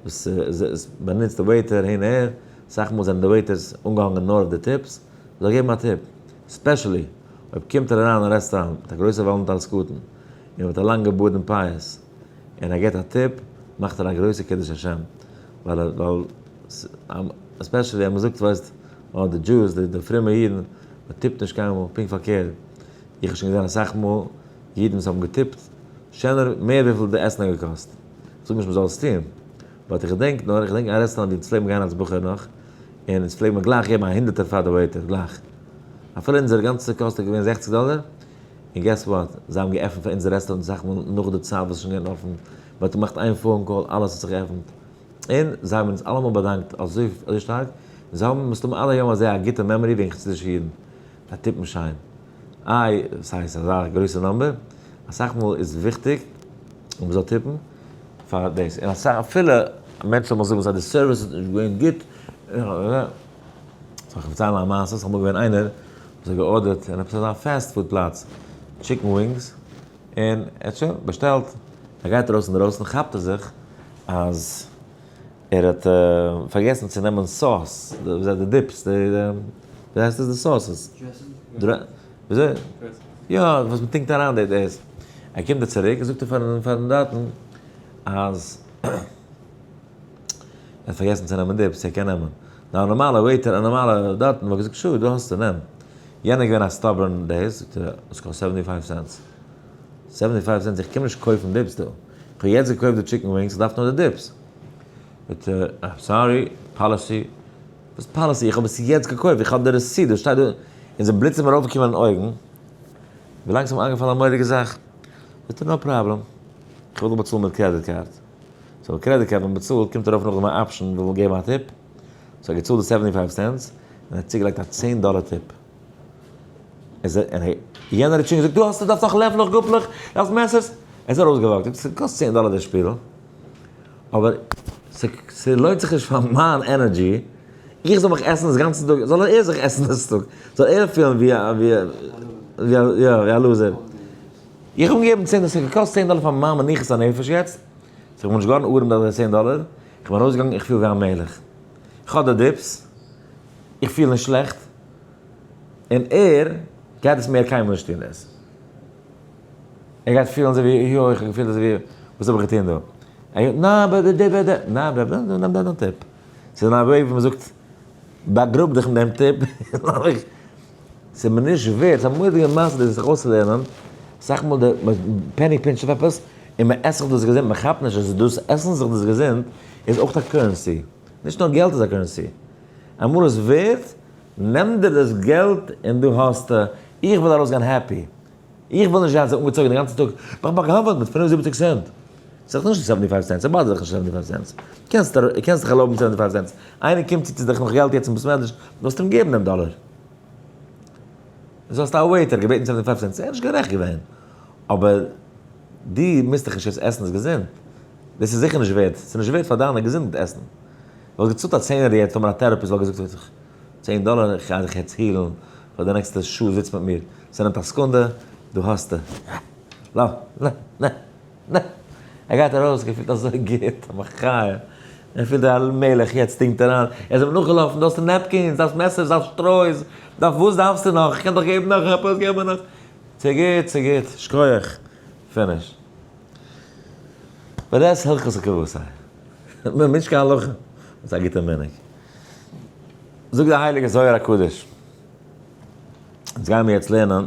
וואס באנוצט די waiter הין אהער, אסאך מאל זענען די waiters אנגעהאנגען נאר אויף די tips, זאל געבן א tip, especially אויב קומט ער אריין אין רעסטוראנט מיט א גרויסע וואלענטאלס קטן און מיט א לאנגע בארד און פאות און ער געבט א tip מאכט ער א גרויסע קידוש השם ווייל ווייל especially אז מ'זאגט ווייסט אה די Jews די פרומע אידן מ'טיפט נישט קיינמאל פונקט פארקערט איך האב שוין געזען אסאך מאל אידן וואס האבן געטיפט שענער מער וויפיל די עסן האט געקאסט איך זאג נישט מ'זאל עס טון but איך געדענק נאר איך געדענק א רעסטוראנט ווי אונז פלעגן גיין אלס בחור נאך און אונז פלעגן מיר גלייך געבן א הונדערטער פאר די waiter, גלייך. אפילו אונזער גאנצע קאסט איז געווען זעכציג דאלער, און guess what, זיי האבן געעפנט פאר אונזער רעסטוראנט אסאך מאל נאך די צייט וואס איז שוין געווען אפן, מען האט געמאכט איין phone call, אלעס האט זיך געעפנט. און זיי האבן אונז אלעמאל באדאנקט אזוי אזוי שטארק, און זיי האבן מסתמא עד היום הזה א גוטע memory וועגן חסידישע אידן, זיי טיפן שיין. איי, וואס הייסט אזא גרויסע number? אסאך מאל איז וויכטיג אז מען זאל טיפן פאר דאס, און אסאך אפילו מענטשן זאלן זאגן אז די service איז נישט געווען גוט, זאל איך פארציילן א מעשה, ס'איז אמאל געווען איינער וואס האט געארדערט אין עפעס אזא fast food פלאץ chicken wings, און ער האט שוין באשטעלט, ער גייט ארויס אינדערויסן כאפט ער זיך אז. ער האט פארגעסן צו נעמען sauce, די dips, די, ווי הייסט עס, די sauces? וויאזוי? יא, וואס מען טונקט אריין די דאס. ער קומט דא צוריק און זאגט ער פארן פארן דארטן אז ער האט פארגעסן צו נעמען dips, ער קען נעמען. א נארמאלע waiter, א נארמאלע דארטן וואלט געזאגט sure, דא האסטו, נעם. יענער איז געווען א stubborn דאס, זאגט ער, עס קאסט 75 cents. 75 cents, איך קום נישט קויפן dips דא. איך האב יעצט געקויפט די chicken wings, איך דארף נאר די dips. זאגט ער, I'm sorry, policy. וואס policy? איך האב עס יעצט געקויפט, איך האב די receipt, דא שטייט דא. און זיי בליצן מיר ארויפגעקומען אין אויגן. ווילאנג ס'איז מיר איינגעפאלן א מורא'דיגע זאך. זאגט ער, no problem. איך וויל דאך באצאלן מיט credit card. so credit card ווען מ'באצאלט קומט ארויף נאכדעם א option וויל געבן א tip. so ער האט געצאלט די 75 cents און ער האט צוגעלייגט א 10 דאלער tip. איז ער, און יענער האט שוין געזאגט, דו האסט, דו דארפסט נאך לעפלעך, גאפלעך, דארפסט מעסערס. ער איז ארויסגע walk ט, ס'קאסט 10 דאלער די שפיל. אבער ס'לוינט זיך נישט פאר מיין energy, איך זאל מיך עסן דאס גאנצע טאג, זאל ער זיך עסן דאס טאג, זאל ער פילן ווי א, ווי א, ווי א, יא, ווי א loser. איך האב אים געגעבן 10 דאלער, ס'האט געקאסט 10 דאלער פאר מיין מנוחת הנפש יעצט, so איך בין נישט געווארן ארעם דורך די 10 דאלער, איך בין ארויסגעגאנגען, איך פיל ווי א מלך. איך האב די dips, איך פיל נישט שלעכט, און ער גייט עס מער קיינמאל נישט טון דאס. ער גייט פילן אזוי ווי, יוי, איך האב געפילט אזוי ווי, וואס האב איך געטון דא? ער גייט, ניין, ב ב ב ב, ניין, ב ב, נעם דיין tip. ס'איז א וועג ווי מ'זאגט, באגראב דיך מיט דעם tip, ס'איז מיר נישט ווערט, ס'איז א מורא'דיגע מעשה דאס זיך אויסצולערנען, אסאך מאל די penny pinch ט אויף עפעס, און מ'עסט זיך דאס געזונט, מ'כאפט נישט אז דאס עסן זיך דאס געזונט איז אויך א currency, נישט נאר געלט איז א currency. אמאל איז ווערט, נעם דיר דאס געלט און דא האסטו, איך וויל ארויסגיין happy, איך וויל נישט זיין אזוי אנגעצויגן די גאנצע טאג, איך באגנב'עט מיט 75 cent. ס'איז דאך נישט 75 cents, ס'באדערט דיך נישט 75 cents. קענסט קענסט דיך ערלויבן 75 cents. איינער קומט צו צו דיך נאך געלט יעצט אין בית מדרש, זאלסט אים געבן דעם דאלער. זאלסט א waiter געבעטן 75 cents, ער איז נישט גערעכט געווען. אבער דו מוזט דיך נישט יעצט עסן דאס געזונט. דאס איז זיכער נישט ווערט, ס'איז נישט ווערט פאר דיינע געזונט עסן. וואלסט געצאלט א צענער יעצט טאמער א therapist וואלט געזאגט צען דאלער, איך גיי דיך יעצט heal ן פאר די נעקסטע שעה זיץ מיט מיר, ס'נעמט א סעקונדע, דא האסטו. לא, נע, נע, נע. ער גייט ארויס, געפילט אזוי גוט, א מחיה. ער פילט ווי א מלך, יעצט טונקט ער אריין. ער איז אים נאכגעלאפן, דו האסט napkins, דארפסט מעסערס, דארפסט שטרויס, דארף וואס דארפסטו נאך, איך קען דיך געבן נאך עפעס, געב מיר נאך. ס'גוט, ס'גוט, שכוח. finish. but that's הלכות הכבוסי. נישט קיין הלכה, ס'איז א גוטע מנהג. זאגט דער הייליגער זוהר הקדוש, אונז גייען מיר יעצט לערנען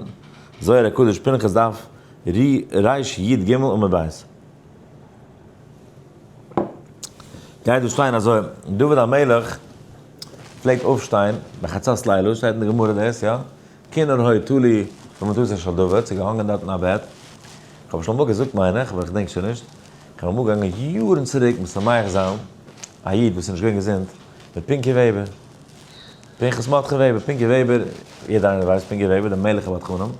זוהר הקדוש פנחס דף ריש י ג עמוד ב'. גייט דא שטיין אזוי, דוד המלך פלעגט אויפשטיין בחצות לילה, שטייט אין די גמרא דאס, יא? כינור היה תלוי במיטתו של דוד, ס'איז געהאנגען דארט אין א בעט. כ'האב שוין אמאל געזאגט מיין איך, אבער איך געדענק שוין נישט. כ'בין אמאל געגאנגען יארן צוריק משמח זיין א איד וואס איז נישט געווען געזונט, מיט פינקי וועבער. פנחס מרדכי וועבער, פינקי וועבער, יעדער איינער ווייסט פינקי וועבער, דער מלך הבדחנים.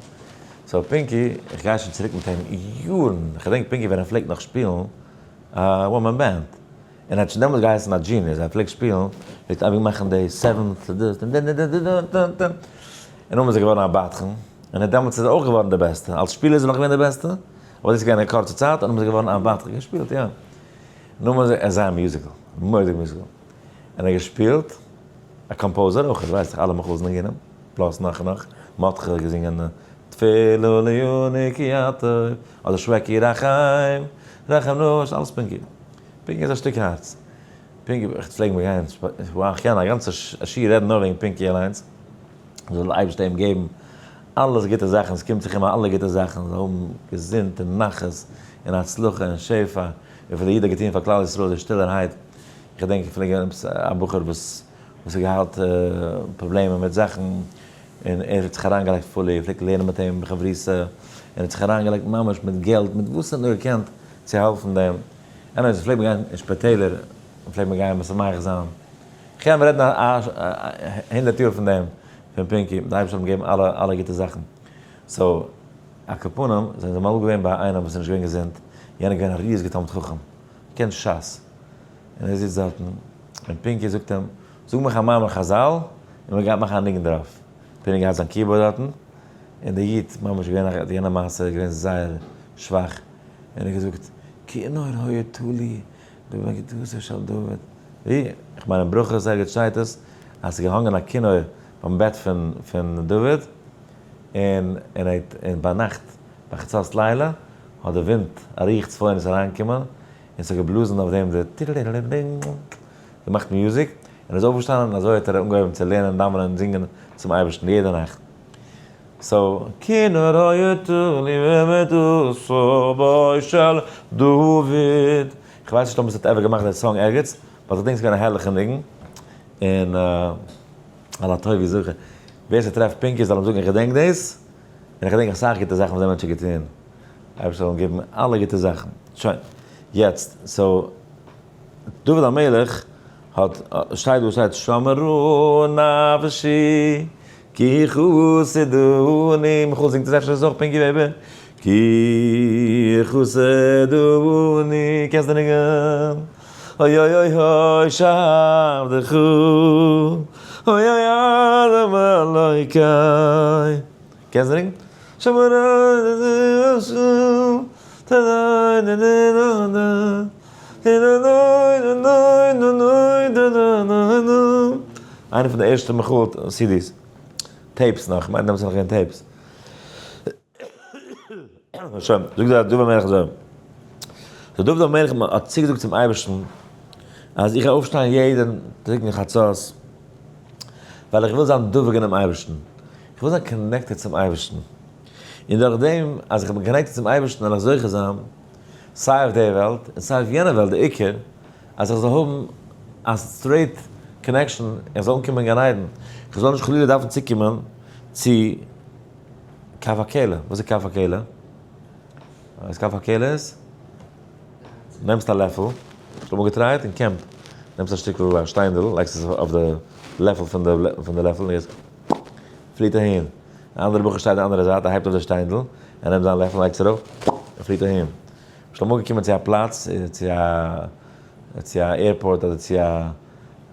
so פינקי, איך גיי שוין צוריק מיט אים יארן, איך געדענק פינקי ווען ער פלעגט נאך שפילן א one man band, און ער האט שוין דעמאלטס געהייסן א genius, ער פלעגט שפילן, פלעגט אייביג מאכן די seventh דאס, און נאכדעם איז ער געווארן א בדחן, און דעמאלטס איז ער אויך געווארן די בעסטע, אלס שפילער איז ער נאך געווען די בעסטע, אבער דאס איז געווען א קורצע צייט, און נאכדעם איז ער געווארן א בדחן, געשפילט יא, נאכדעם איז ער זייער musical, מורא'דיג musical, און ער האט געשפילט א composer אויך, ווייס איך אלע מחוז ניגונים, plus נאך און נאך, מרדכי האט געזינגען תפלה לעני כי יתום, אדער שוועקי רחם, רחם נא, אלעס פינקי. פינקי איז א שטיק הארץ. פינקי, איך פלעג מיר גיין, איך קען א גאנצע שיעור רעדן נאר וועגן פינקי אליינס. זאל דער אייבערשטער אים געבן אלעס גוטע זאכן, עס קומט זיך אים אלע גוטע זאכן, זאל האבן געזונט און נחת און הצלחה און שפע, וויפיל דער איד האט געטון פאר כלל ישראל די שטילערהייט. איך געדענק איך פלעג גיין עפעס א בחור וואס וואס האט געהאט פראבלעמען מיט זאכן, און ער האט זיך אריינגעלייגט fully, ער פלעגט לערנען מיט אים בחברותא, און האט זיך אריינגעלייגט ממש מיט געלט, מיט וואס ער האט נאר געקענט צו העלפן דעם. anyways, פלעג מען גיין אין שפיטעלער, פלעג מען גיין משמח זיין. כ'קען רעדן א הונדערט יאר פון דעם, פון פינקי, די אייבערשטער האט אים געגעבן אלע אלע גוטע זאכן. so, על כל פנים, זענען זיי אמאל געווען ביי איינעם וואס איז נישט געווען געזונט, יענער איז געווען א ריזיגער תלמיד חכם, קען שס. און ער זיצט דארטן, און פינקי זאגט אים, זאג מיך א מאמר חזל, און מען גייט מאכן א ניגון דערויף. פינקי געהאט זיין keyboard דארטן, און דער איד, ממש געווען א, יענע מעשה איז געווען זייער שוואך, און ער האט געזאגט, כינור היה תלוי במיטתו של דוד. ווי? איך מיין אין ברכות ערגעץ שטייט עס, אז ס'איז געהאנגען א כינור ביים בעט פון פון דוד, און און ער האט און ביינאכט ביי חצות לילה האט די ווינט א רוח צפונית אריינגעקומען און ס'האט געבלאזן אויף דעם די טירלירלירלינג געמאכט music, און ער איז אויפגעשטאנען און אזוי האט ער אנגעהויבן צו לערנען דאווענען און זינגען צום אייבערשטן יעדע נאכט. so כינור היה תלוי במיטתו של דוד. איך ווייס נישט אויב עס האט ever געמאכט די song ערגעץ, but איך דענק ס'איז געווען א הערליכע ניגון, און על הטוב יזכה. ווער ס'טרעפט פינקי זאל אים זאגן איך געדענק דאס, און איך געדענק אסאך גוטע זאכן וואס דער מענטש האט געטון. אייבערשטער זאל אים געבן אלע גוטע זאכן. שוין. יעצט, so, דוד המלך האט, שטייט דא שטייט שמרה נפשי כי חסדני, מיכאל זינגט עס אפשר איז עס אויך פינקי וועבער, כי חסדני, קענסט די ניגון? אוי אוי אוי אוי שעבדך, אוי אוי אדום אלוקי, קענסט די ניגון? שמרה נפשי איינע פון די ערשטע מיכאל CDs. Tapes נאך, כ'מיין דעמאלטס איז נאך געווען tapes. שוין, זאגט דער דוד המלך אזוי. so דוד המלך האט צוגעזאגט צום אייבערשטן אז איך גיי אויפשטיין יעדן תיקון חצות, ווייל איך וויל זיין דבוק אינעם אייבערשטן. איך וויל זיין connected צום אייבערשטן. און דורך דעם אז איך בין connected צום אייבערשטן וועל איך זוכה זיין סיי אויף די וועלט און סיי אויף יענע וועלט, די עיקר אז איך זאל האבן א straight connection, איך זאל אנקומען אין גן עדן, איך זאל נישט חלילה דארפן צוקומען צו כף הקלע. וואס איז כף הקלע? וואס כף הקלע איז? נעמסט א לעפל, האסט אמאל געטרייט אין קעמפ, נעמסט א שטיקל א שטיינדל, לייגסט עס אויף די לעפל פון די לעפל און גייסט פליט אהין. א אנדערע בחור שטייט די אנדערע זייט, ער הייבט אויף די שטיינדל, ער נעמט זיין לעפל לייגט עס ארויף, ער פליט אהין. ביסט אמאל געקומען צו א פלאץ, צו א צו א airport אדער צו א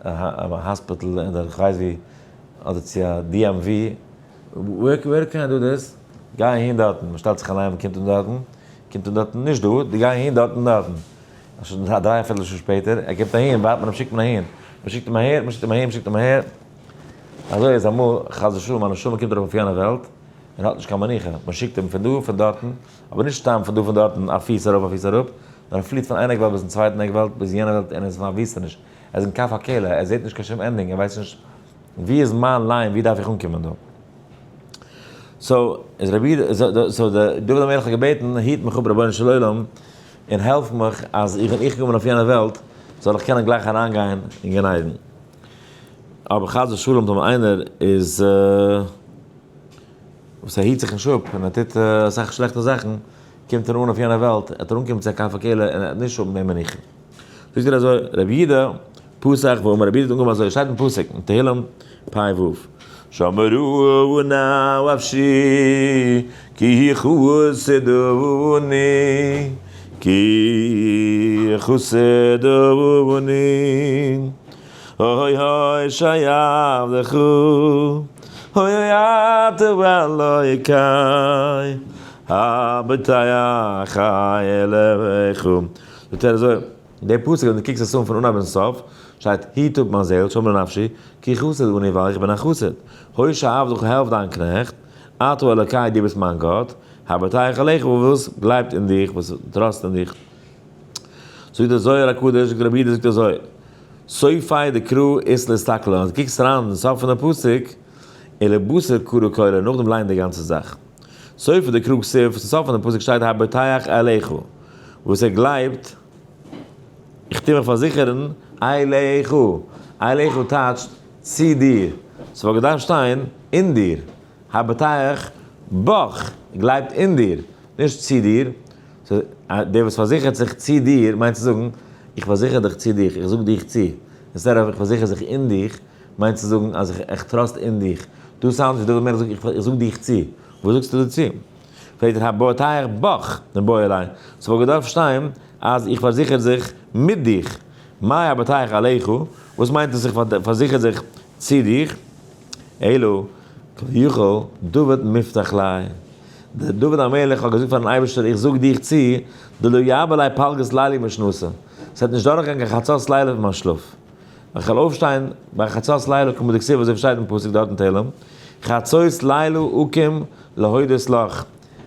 האספיטל אדער כ'ווייס ווי, אדער צו א DMV, where can I do this? גיי אהין דארטן, מ'שטעלט זיך אליין מ'קומט אן דארטן, קומט אן דארטן, נישט דא, דו גיי אהין דארטן דארטן. א דריי פערטל שעה שפעטער, ער קומט אהין, ווארט מען אים שיקט מען אהין, מ'שיקט אים אהער, מ'שיקט אים אהין, מ'שיקט אים אהער. אזוי איז אמאל, חס ושלום, א נשמה קומט ארויף אויף יענע וועלט, און האט נישט קיין מנוחה, מען שיקט אים פון דא פון דארטן, אבער נישט סתם פון דא פון דארטן, א פיס ארויף א פיס אראפ, נאר ער פליט פון איין עק וועלט ביזן צווייטן עק וועלט, ביז יענע וועלט, און ער איז אין א וויסטעניש, ער איז אין כף הקלע, ער זעט נישט קיין שום ending, ער ווייסט נישט וואו איז מיין line, וואו דארף איך אנקומען דא. so איז רבי, so דוד המלך האט געבעטן, היט מיך אפ רבונו של עולם, און העלף מיך אז איך ווען איך קום אן אויף יענע וועלט, זאל איך קענען גלייך אריינגיין אין גן עדן. אבער חס ושלום טאמער איינער איז וואס ער היט זיך נישט אפ און ער טוט אסאך שלעכטע זאכן, קומט ער אן אויף יענע וועלט, ער וועט אנקומען צו א כף הקלע און ער וועט נישט האבן מער מנוחה. זאגט ער אזוי, רבי יהודה פתח ואמר, רבי יהודה האט אנגעהויבן אזוי, שטייט אין פסוק אין תהלים פ ו, שמרה נפשי כי חסדני, כי חסדני. אוי אוי שעבדך, אוי אוי אתה אלוקי, הבוטח אליך. זאגט ער אזוי, די פסוק ווען דו קוקסט עס אן פון אנהייב ביזן סוף, שטייט היט אפ מיין זעהל, שמרה נפשי, כי חסד אני ווייל איך בין א חסיד. הושע עבדך העלף דיין קנעכט, אתה אלוקי דו ביסט מיין גאט, הבוטח אליך וואס גלייבט אין דיך, וואס trust אין דיך. זאגט דער זוהר הקדוש, זאגט רבי יהודה זאגט אזוי, סופיה דקרא אית לאסתכלא, אז דו קוקסט אריין אין סוף פון די פסוק, ולבתר קרא כולא, נאכדעם ליין די גאנצע זאך. סופיה דקרא כתיב, אין סוף פון די פסוק שטייט הבוטח אליך, וואס ער גלייבט, איך טו מיך פארזיכערן, אליך, אליך טייטשט צו דיר, ס'וואלט געדארפט שטיין אין דיר, הבוטח בך, גלייבט אין דיר, נישט צו דיר. דער וואס פארזיכערט זיך צו דיר, מיינט צו זאגן, איך פארזיכער דיך צו דיך, איך זאג דיך צו. instead of איך פארזיכער זיך אין דיך, מיינט צו זאגן אז איך trust אין דיך. דא sound ווי דוד המלך זאגט, איך זאג דיך צו. וואס זאגסטו דא צו? פרעגט ער, הבוטח בך, מיבעי ליה. ס'וואלט געדארפט שטיין אז איך פארזיכער זיך מיט דיך. מאי הבוטח אליך? וואס מיינט עס איך פארזיכער זיך צו דיך? אלא כביכול דוד מובטח ליה. דער דוד המלך האט געזאגט פארן אייבערשטער איך זאג דיך צו, דלא יעבור עלי פלגות ליליא משנתא, ס'וועט נישט דורכגיין קיין חצות לילה פון מיין שלאף. איך וועל אויפשטיין ביי חצות לילה כמדכתיב אזוי ווי שטייט אין פסוק דארט אין תהלים, חצות לילה אקים להודות לך,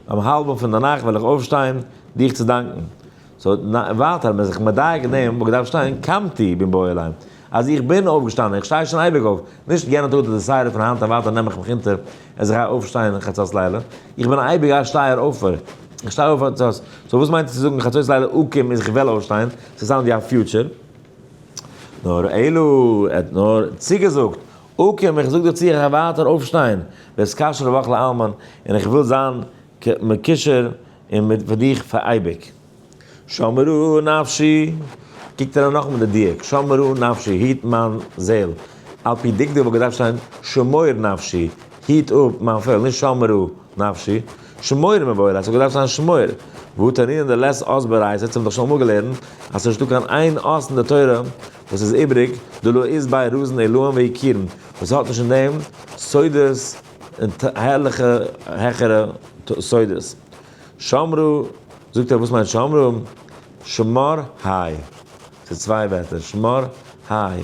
ביים האלבן פון די נאכט וועל איך אויפשטיין דיך צו דאנקען. so ווייטער אז מען איז זיך מדייק אין דעם וואלט געדארפט שטיין קמתי בין בואי אליהם, אז איך בין אויפגעשטאנען, איך שטיי שוין אייביג אויף, נישט יענע טאג די סדר פון היינט און ווייטער נעם איך מיך אונטער אז איך גיי אויפשטיין חצות לילה, איך בין אייביג א שטייער אויפער, איך שטיי אויף חצות, so וואס מיינט עס צו זאגן חצות לילה אקים איז איך וועל אויפשטיין, ס' sound ווי א future. נאר אלו, ער האט נאר צוגעזאגט, אקים איך זאג דיר צו איך גיי ווייטער אויפשטיין, ואתקשר בך לעלמין, און איך וויל זיין מקושר און מיט פאר דיך פאר אייביג. שמרה נפשי, קוקט אריין נאכאמאל די דיוק, שמרה נפשי, היט מיין זעהל, על פי דקדוק וואלט געדארפט שטיין שמור נפשי, היט אפ מיין פעל, נישט שמרה נפשי, שמור מבעולה, ס'וואלט געדארפט זיין שמור. והא תנינא דלית אות באורייתא, האט מען דאך שוין אמאל געלערנט אז ס'נישטא קיין איין אות אין די תורה וואס איז איבריג, דלא אית ביה רזין עילאין ויקירין, וואס האט נישט אין דעם סודות און הערליכע העכערע סודות. שמרו, זאגט ער וואס מיינט שמרו? שמר היי. ס'איז צוויי ווערטער, שמר היי.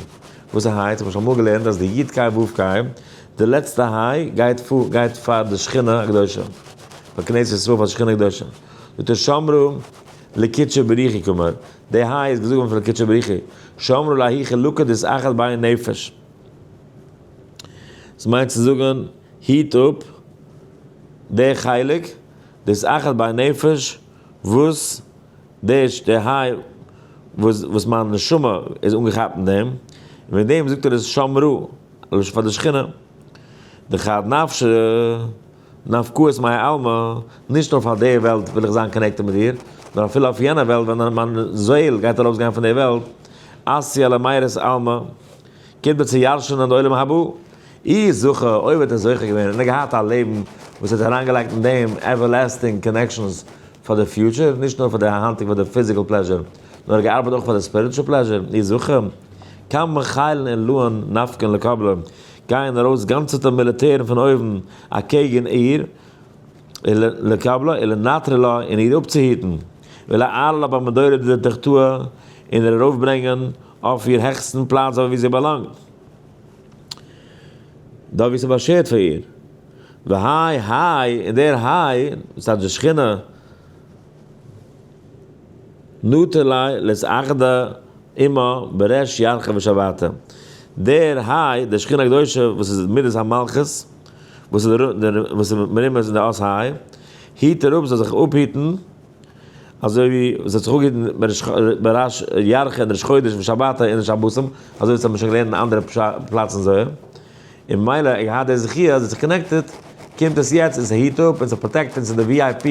וואס איז היי? האט מען שוין אמאל געלערנט אז די י' ק' ו' ק', די לעצטע היי גייט פאר די שכינה הקדושה, פאר כנסת ישראל פאר די שכינה הקדושה. זאגט ער שמרו לקודשא בריך הוא קאמר, די היי איז געזאגט געווארן פון לקודשא בריך הוא, שמרו לההיא חלקא דאתאחד ביה נפש. דאס מיינט צו זאגן היט אפ די חלק דאתאחד ביה נפש וואס די היי וואס מיין נשמה איז אנגעכאפט אין דעם, און וועגן דעם זאגט ער עס שמרו לשון פאר די שכינה, דחד נפשא נפקא מאי עלמא, נישט נאר פאר די וועלט וויל איך זיין connected מיט דיר, נאר אפילו אויף יענע וועלט ווען מיין זעהל גייט ארויסגיין פון די וועלט, אתיא למירס עלמא, קומט מען צו ירש'נען די עולם הבא. אי זכה, אויב האט ער זוכה געווען און ער געהאט א לעבן וואס האט אריינגעלייגט אין דעם everlasting connections פאר די future, נישט נאר פאר די היינטיגע פאר די physical pleasure, נאר ער געארבעט אויך פאר די spiritual pleasure, אי זכה, כמה חילין עילאין נפקין לקבלה, גייען ארויס גאנצעטע מיליטערן פון אויבן אקעגן איר, לקבלה, ולנטרא לה, און איר אפצוהיטן, ולאעלא לה במדורא דתחתאה, און איר ארויפברענגען אויף איר העכסטן פלאץ אויף וואו זי באלאנגט. דארט ווי ס'איז באשערט פאר איר. והאי האי, און דער האי, וואס טייטש די שכינה, נטר ליה לאתאחדא עמה בריש ירחא ושבתא. דער האי, די שכינה הקדושה וואס איז מידת המלכות, וואס איז מרומז אין די אות האי, היט ער אפ זאל זיך אפהיטן, אזוי ווי עס האט זיך אפגעהיטן בראש ירחא און ראש חודש ושבתא און שבתים, אזוי ווי עס האט מען שוין געלערנט אין אנדערע פלאץ אין זוהר, און ממילא ער געהאט די זכי' אז עס איז connected, קומט עס יעצט און ס'היט אפ און ס' protect און ס'איז די VIP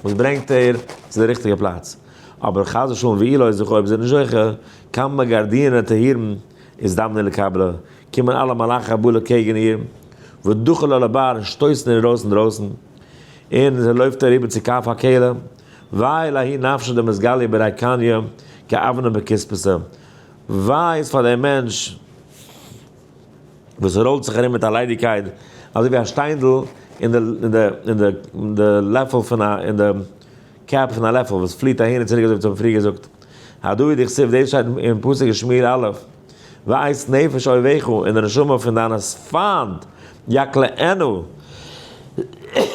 וואס ברענגט איר צו די ריכטיגע פלאץ. אבער חס ושלום ואי לא זכה אויב איז ער נישט זוכה, כמה גרדינא טהירן אזדמנו לקבלה, קומען אלע מלאכי חבלה קעגן איר, ודחו לה לבר און שטויסן איר ארויס אינדרויסן. און זי לויפט אריבער צו כף הקלע, וויי לההיא נפשא דמתגליא בריקניא כאבנא בכספתא, וויי איז פאר דעם מענטש וואס ראולט זיך ארום מיט א ליידיגקייט, אזוי ווי א שטיינדל אין די אין די אין די לעפל פון א אין די cap פון א לעפל וואס פליט אהין און צוריק אזוי ווי צו האבן פריער געזאגט. הדא הוא דכתיב דאס שטייט אין פסוק אין שמואל א', ואת נפש אויביך און די נשמה פון דיינע פיינט יקלענו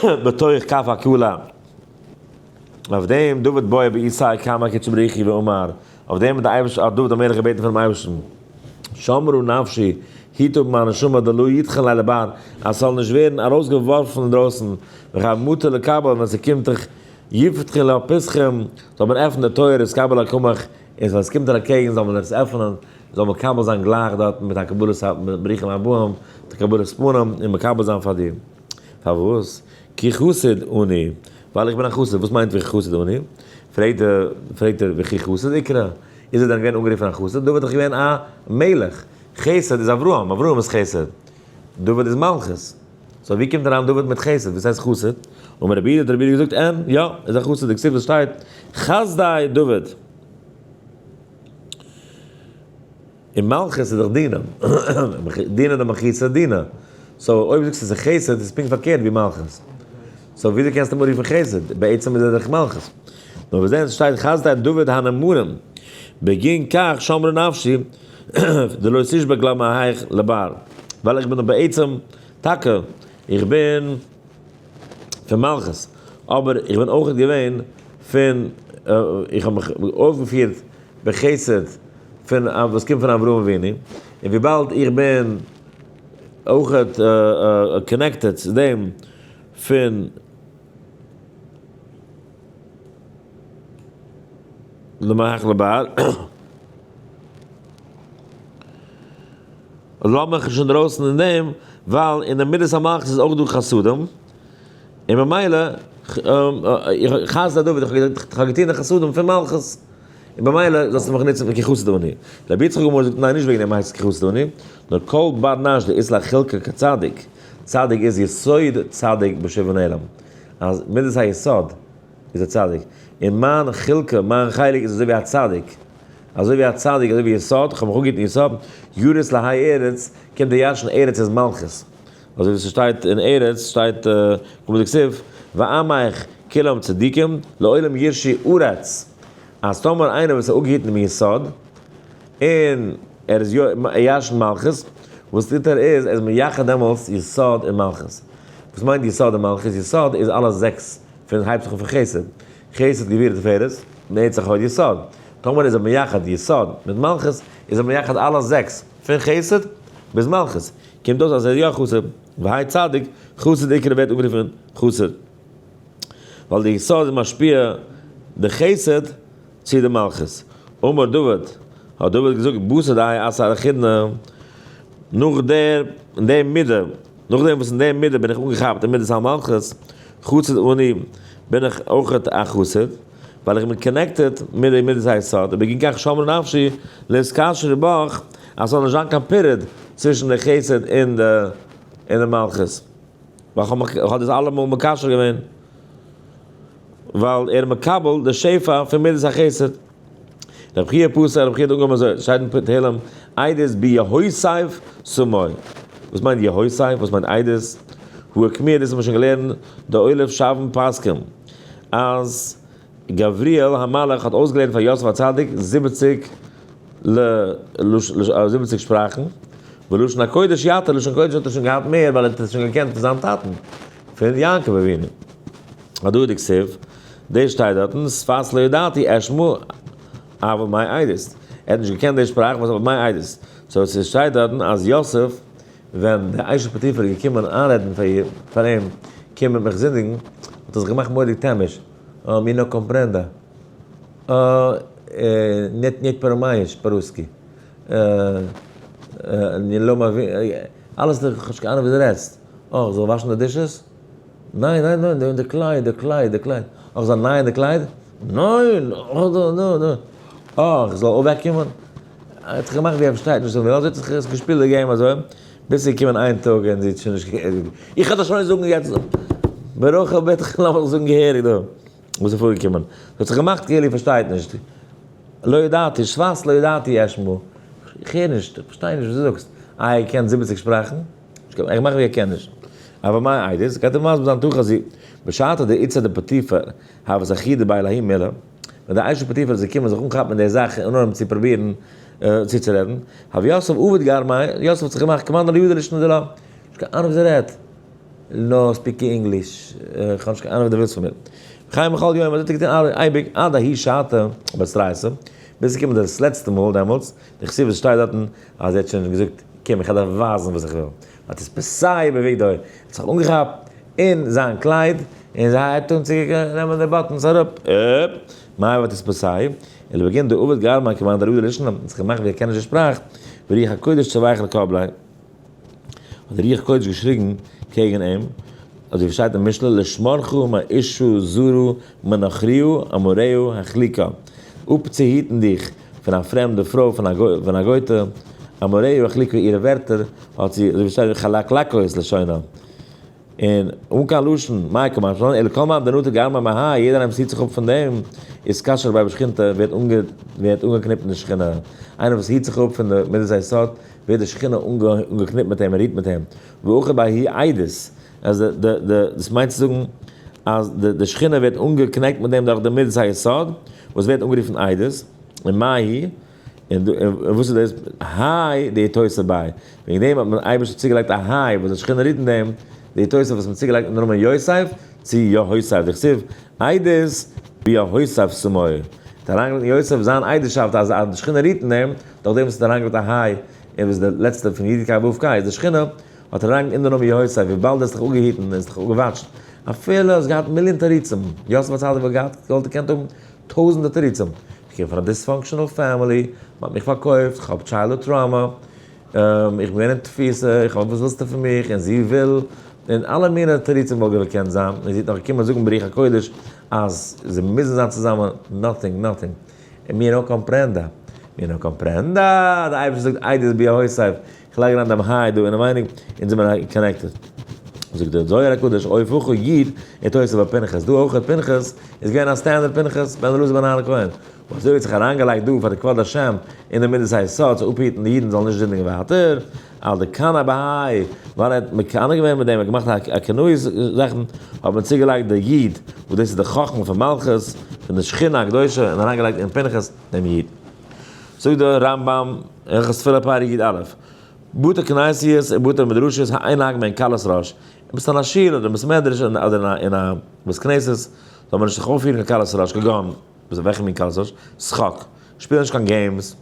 בתוך כף הקלע. אויף דעם דוד בעא בעיתיה קמיה קודשא בריך הוא ואמר, אויף דעם האט די אייבערשטער האט דוד המלך געבעטן פונעם אייבערשטן, שמרה נפשי, היט אפ מיין נשמה דלא ידחן ליה לבר, אז ס'זאל נישט ווערן ארויסגעווארפן אינדרויסן, וכד מטי לקבל ווען ס'קומט דיך יפתחון לה פתחים, זאל מען עפענען די טויער ותקבל קמך, און ווען עס קומט דיר אקעגן זאל מען עס עפענען, זאל מקבל זיין גלייך דארטן מיט א קבלת ברוכים הבאים, מיט א קבלת פנים, און מקבל זיין פאר דיר. פארוואס? כי חסיד אני, ווייל איך בין א חסיד, וואס מיינט וכי חסיד אני? פרעגט דער, פרעגט ער, וכי חסיד איקרי? איז ער דען געווען אנגערופן א חסיד? דוד איז דאך געווען א מלך, חסד איז אברהם, אברהם איז חסד, דוד איז מלכות. so ווי קומט אריין דוד מיט חסד? וואס הייסט חסיד? אמר רבי יהודה, האט רבי יהודה געזאגט, אין, יא, איז א חסיד, דכתיב וואס שטייט, חסדי דוד. און מלכות איז דאך דינא. דינא דמלכותא דינא. so אויב זאגסטו ס'איז חסד, איז פונקט פארקערט ווי מלכות. so וויאזוי קענסטו אים אנרופן חסד? בעצם איז ער דאך מלכות. נאר וואס דען, ס'שטייט חסדי דוד הנאמנים, בגין כך שמרה נפשי. דלא תשבע גלא מהיך לבר, ווייל איך בין בעצם טאקע, איך בין פון מלכות, אבער איך בין אויך געווען פון, איך האב מיך אויפגעפירט בחסד פון וואס קומט פון אברהם אבינו, און וויבאלד איך בין אויך connected צו דעם פון למהך לבר. לאז מיך נישט אינדרויסן אין דעם, ווייל אין די מידת המלכות איז אויך דא חסדים, און ממילא, חסדי דוד, איך האב געטון די חסדים פון מלכות, און במילא זאלסטו מיך נוצן כי חסיד אני. רבי יצחק אמר זאגט ניין נישט וועגן דעם הייסט עס כי חסיד אני, נאר כל בר נש דאית ליה חולקא כצדיק, צדיק איז יסוד צדיק בשבעה נעלם, אז מידת היסוד איז א צדיק, און מיין חולקא, מיין חלק איז אזוי ווי א צדיק, אזוי ווי א צדיק, אזוי ווי יסוד, כ'האב מיך אפגעהיטן יסוד, ירית להאי ארץ, קומט די ירשן ארץ איז מלכות. אזוי ווי ס'שטייט אין ארץ, שטייט כמו דכתיב, ועמך כולם צדיקים, לעולם ירשו ארץ. אז טאמער איינער וואס איז אפגעהיטן דעם יסוד, און ער איז ירשן מלכות, וואס טוט ער איז, ער איז מייחד דעמאלטס יסוד און מלכות. וואס מיינט יסוד און מלכות? יסוד איז אלע זעקס פון הייבט זיך אן פון חסד, חסד גבורה תפארת, נצח הוד יסוד. טאמער איז ער מייחד יסוד מיט מלכות, איז ער מייחד אלע זעקס, פון חסד ביז מלכות. קומט אויס אז ער איז יא חסיד, והאי צדיק, חסיד איקרי ווערט אנגערופן חסיד. ווייל די יסוד איז משפיע די חסד צו די מלכות. אמר דוד, האט דוד געזאגט, בתר דהאי אתר אחидנא, נאך דער, אין דער מידה, נאכדעם וואס אין דער מידה בין איך אנגעכאפט אין מידת המלכות, חסיד אני, בין איך אויכעט א חסיד, ווייל איך בין connected מיט די מידת היסוד, ובגין כך שמרה נפשי להתקשר בך, אז ס'זאל נישט זיין קיין פירוד צווישן די חסד און די און די מלכות. ווייל כ'האב מיך, כ'האב דאס אלעמאל מקשר געווען, ווייל ער איז מקבל די שפע פון מידת החסד. רב חייא פסח, רב חייא האט אנגעהויבן אזוי, שטייט אין תהלים, עדות ביהוסף שמו. וואס מיינט יהוסף? וואס מיינט עדות? הא אקמיר, דאס האט מען שוין געלערנט, די אולף שבן פסקים, אז גבריאל המלאך האט אויסגעלערנט פאר יוסף הצדיק 70 70 שפראכן, ולשון הקודש יתר, לשון קודש האט ער שוין געהאט מער ווייל ער האט עס שוין געקענט פון זיין טאטן, פון יעקב אבינו. הדא דכתיב, דאס שטייט דארטן, שפת לא ידעתי אשמע אבל מאי עדות. ער האט נישט געקענט די שפראך, וואס אבל מאי עדות. so עס שטייט דארטן אז יוסף, ווען די אשת פוטיפר איז געקומען איינרעדן פאר איר, פאר אים, קום מיט מיך זינדיגן, האט ער זיך געמאכט מורא'דיג טעמיש, אה, mi no comprenda. אה, нет нет понимаешь по-русски. לא מבין, אלעס איך האב נישט קיין אהנונג וואס דו רעדסט. אה, איך זאל וואשן די dishes? ניין, ניין, ניין, די קלייד, די קלייד, די קלייד. אה, איך זאל נייען די קלייד? ניין! אה, איך זאל אויפוועקיומען? ער האט זיך געמאכט ווי ער פארשטייט נישט אזוי האט זיך עס געשפילט די game אזוי, ביז ס'איז געקומען איין טאג און זי האט שוין נישט איך וועל דאס שוין זאגן יעצט, ברחל בתך לאמיך זאגן געהעריג דא וואס איז פארגעקומען, זי האט זיך געמאכט כאילו פארשטייט נישט, לא ידעתי, שפת לא ידעתי אשמע, איך הער נישט, איך פארשטיי נישט וואס דו זאגסט, איי ער קען 70 שפראכן? איך מאך ווי ער קען נישט, אבער מיין איידעס, גייט ער מסביר זיין תוך אז בשעתא דאיתתא דפוטיפר הוה זכי' דבי לההיא מילה, ווען די אשת פוטיפר איז געקומען זיך אנכאפן אין די זאך און אנהויבן צו פרובירן צוצורעדן, הוה יוסף עביד גרמיה, יוסף האט זיך געמאכט כמאן דלא ידע לישנא דילה, נישט קיין אהנונג וואס ער רעדט, no speak English, איך האב נישט קיין אהנונג וואס דו ווילסט פון מיר. וכן בכל יום, אזוי האט ער געטון אייביג, עד ההיא שעתא בתרייתא, ביז עס איז געקומען דאס לעצטע מאל דעמאלטס, די חסידות שטייט דארטן אז ער האט שוין געזאגט, קום איך וועל דיר ווייזן וואס איך וויל, האט עס פסאי בבגדו, האט זיך אנגעכאפט אין זיין קלייד, און זיי הייבט אן צו נעמען די buttons אראפ, אפ, מאי וואט איז פסאי, אלא בגין דעבד גרמיה כמאן דלא ידע לישנא, האט זיך געמאכט ווי ער קען נישט די שפראך, ורוח הקודש צווח לקבליה, האט דער רוח הקודש געשריגן קעגן אים, אזוי ווי שטייט אין משלי, לשמרך מאשה זרה מנכריה אמוריה החליקה, אפצוהיטן דיך פון א פרעמדע פרוי, פון א גויטע, אמוריה החליקה, אירע ווערטער האט זי, אזוי ווי שטייט חלקלקות לשונה, און אן קיין לשון, מאי קא משמע לן, אלא כל מאן דנטר גרמיה מהאי, יעדער איינער וואס היט זיך אפ פון דעם, איז קשר בי בשכינתא, ווערט אנגעקניפט אין די שכינה. איינער וואס היט זיך אפ פון די מידת היסוד, ווערט די שכינה אנגעקניפט מיט אים, ער רוהט מיט אים. ואכא בההיא עדות, אז די, די, דאס מיינט צו זאגן, אז די שכינה ווערט אנגעקנעקט מיט דעם דורך די מידת היסוד, וואס ווערט אנגערופן עדות, און מאי היא? און וואס איז דאס? היי די תוס' ביי. וועגן דעם האט מען אייבערשטער צוגעלייגט א היי וואס די שכינה רוהט אין דעם, די תוס' וואס מען צוגעלייגט אין נאמען יוסף צו יהוסף, דכתיב עדות ביהוסף שמו. האט אריינגעלייגט אין יוסף זיין עדות'שאפט אז די שכינה רוהט אין דעם, דורך דעם וואס האט אריינגעלייגט א היי און וואס איז די לעצטע פון י' ק' ו' ק' איז די שכינה האט אריינגעלייגט אין די נאמען יהוסף וויבאלד ער האט זיך אפגעהיטן און זיך אפגעוואטשט אפילו האסט געהאט מיליאן תירוצים, יוסף הצדיק וואלט געהאט וואלט געקענט האבן טויזענטער תירוצים, איך קום פון א dysfunctional family, מען האט מיך פארקויפט, איך האב childhood trauma, איך בין געווען אין תפיסה, איך האב וואס ווילסטו פון מיך, און זי וויל, און אלע מיני תירוצים וואלט געקענט זיין, און זי האט נאך געקומען זאגן ברוח הקודש אז זיי מוזן זיין צוזאמען, nothing nothing, און מיר no comprende, מיר no comprende, די אייבערשטער זאגט עדות ביהוסף, איך לייג אריין דעם היי דא אינעווייניג, אונז זעמיר connected. זאגט דער זוהר הקדוש אויף וכו יוד און תוס' ביי פנחס, דא אויך פנחס איז געווען א standard פנחס בן אלעזר בן אהרן כהן, וואס אזוי האט זיך אריינגעלייגט דא פאר די כבוד השם אין די מידת היסוד צו אפהיטן די אידן זאלן נישט זינדיגן ווייטער, על דקנא בהאי, ווייל ער האט מקנא געווען מיט דעם, ער האט געמאכט א קנאות זאכן, האט מען צוגעלייגט די יוד, וואס דאס איז די חכמה פון מלכות, פון די שכינה הקדושה, און אריינגעלייגט אין פנחס דעם יוד. זאגט דער רמב ם, הלכות תפילה פרק י א, בתי כנסיות און בתי מדרשות אין נוהגין בהן קלות ראש, אין ביסט אין א שול אדער בית מדרש אדער אין א בית כנסת זאל מען נישט זיך אויפפירן קיין קלות ראש, כגון, וועלכע מין קלות ראש? שחוק, שפיל נישט קיין games,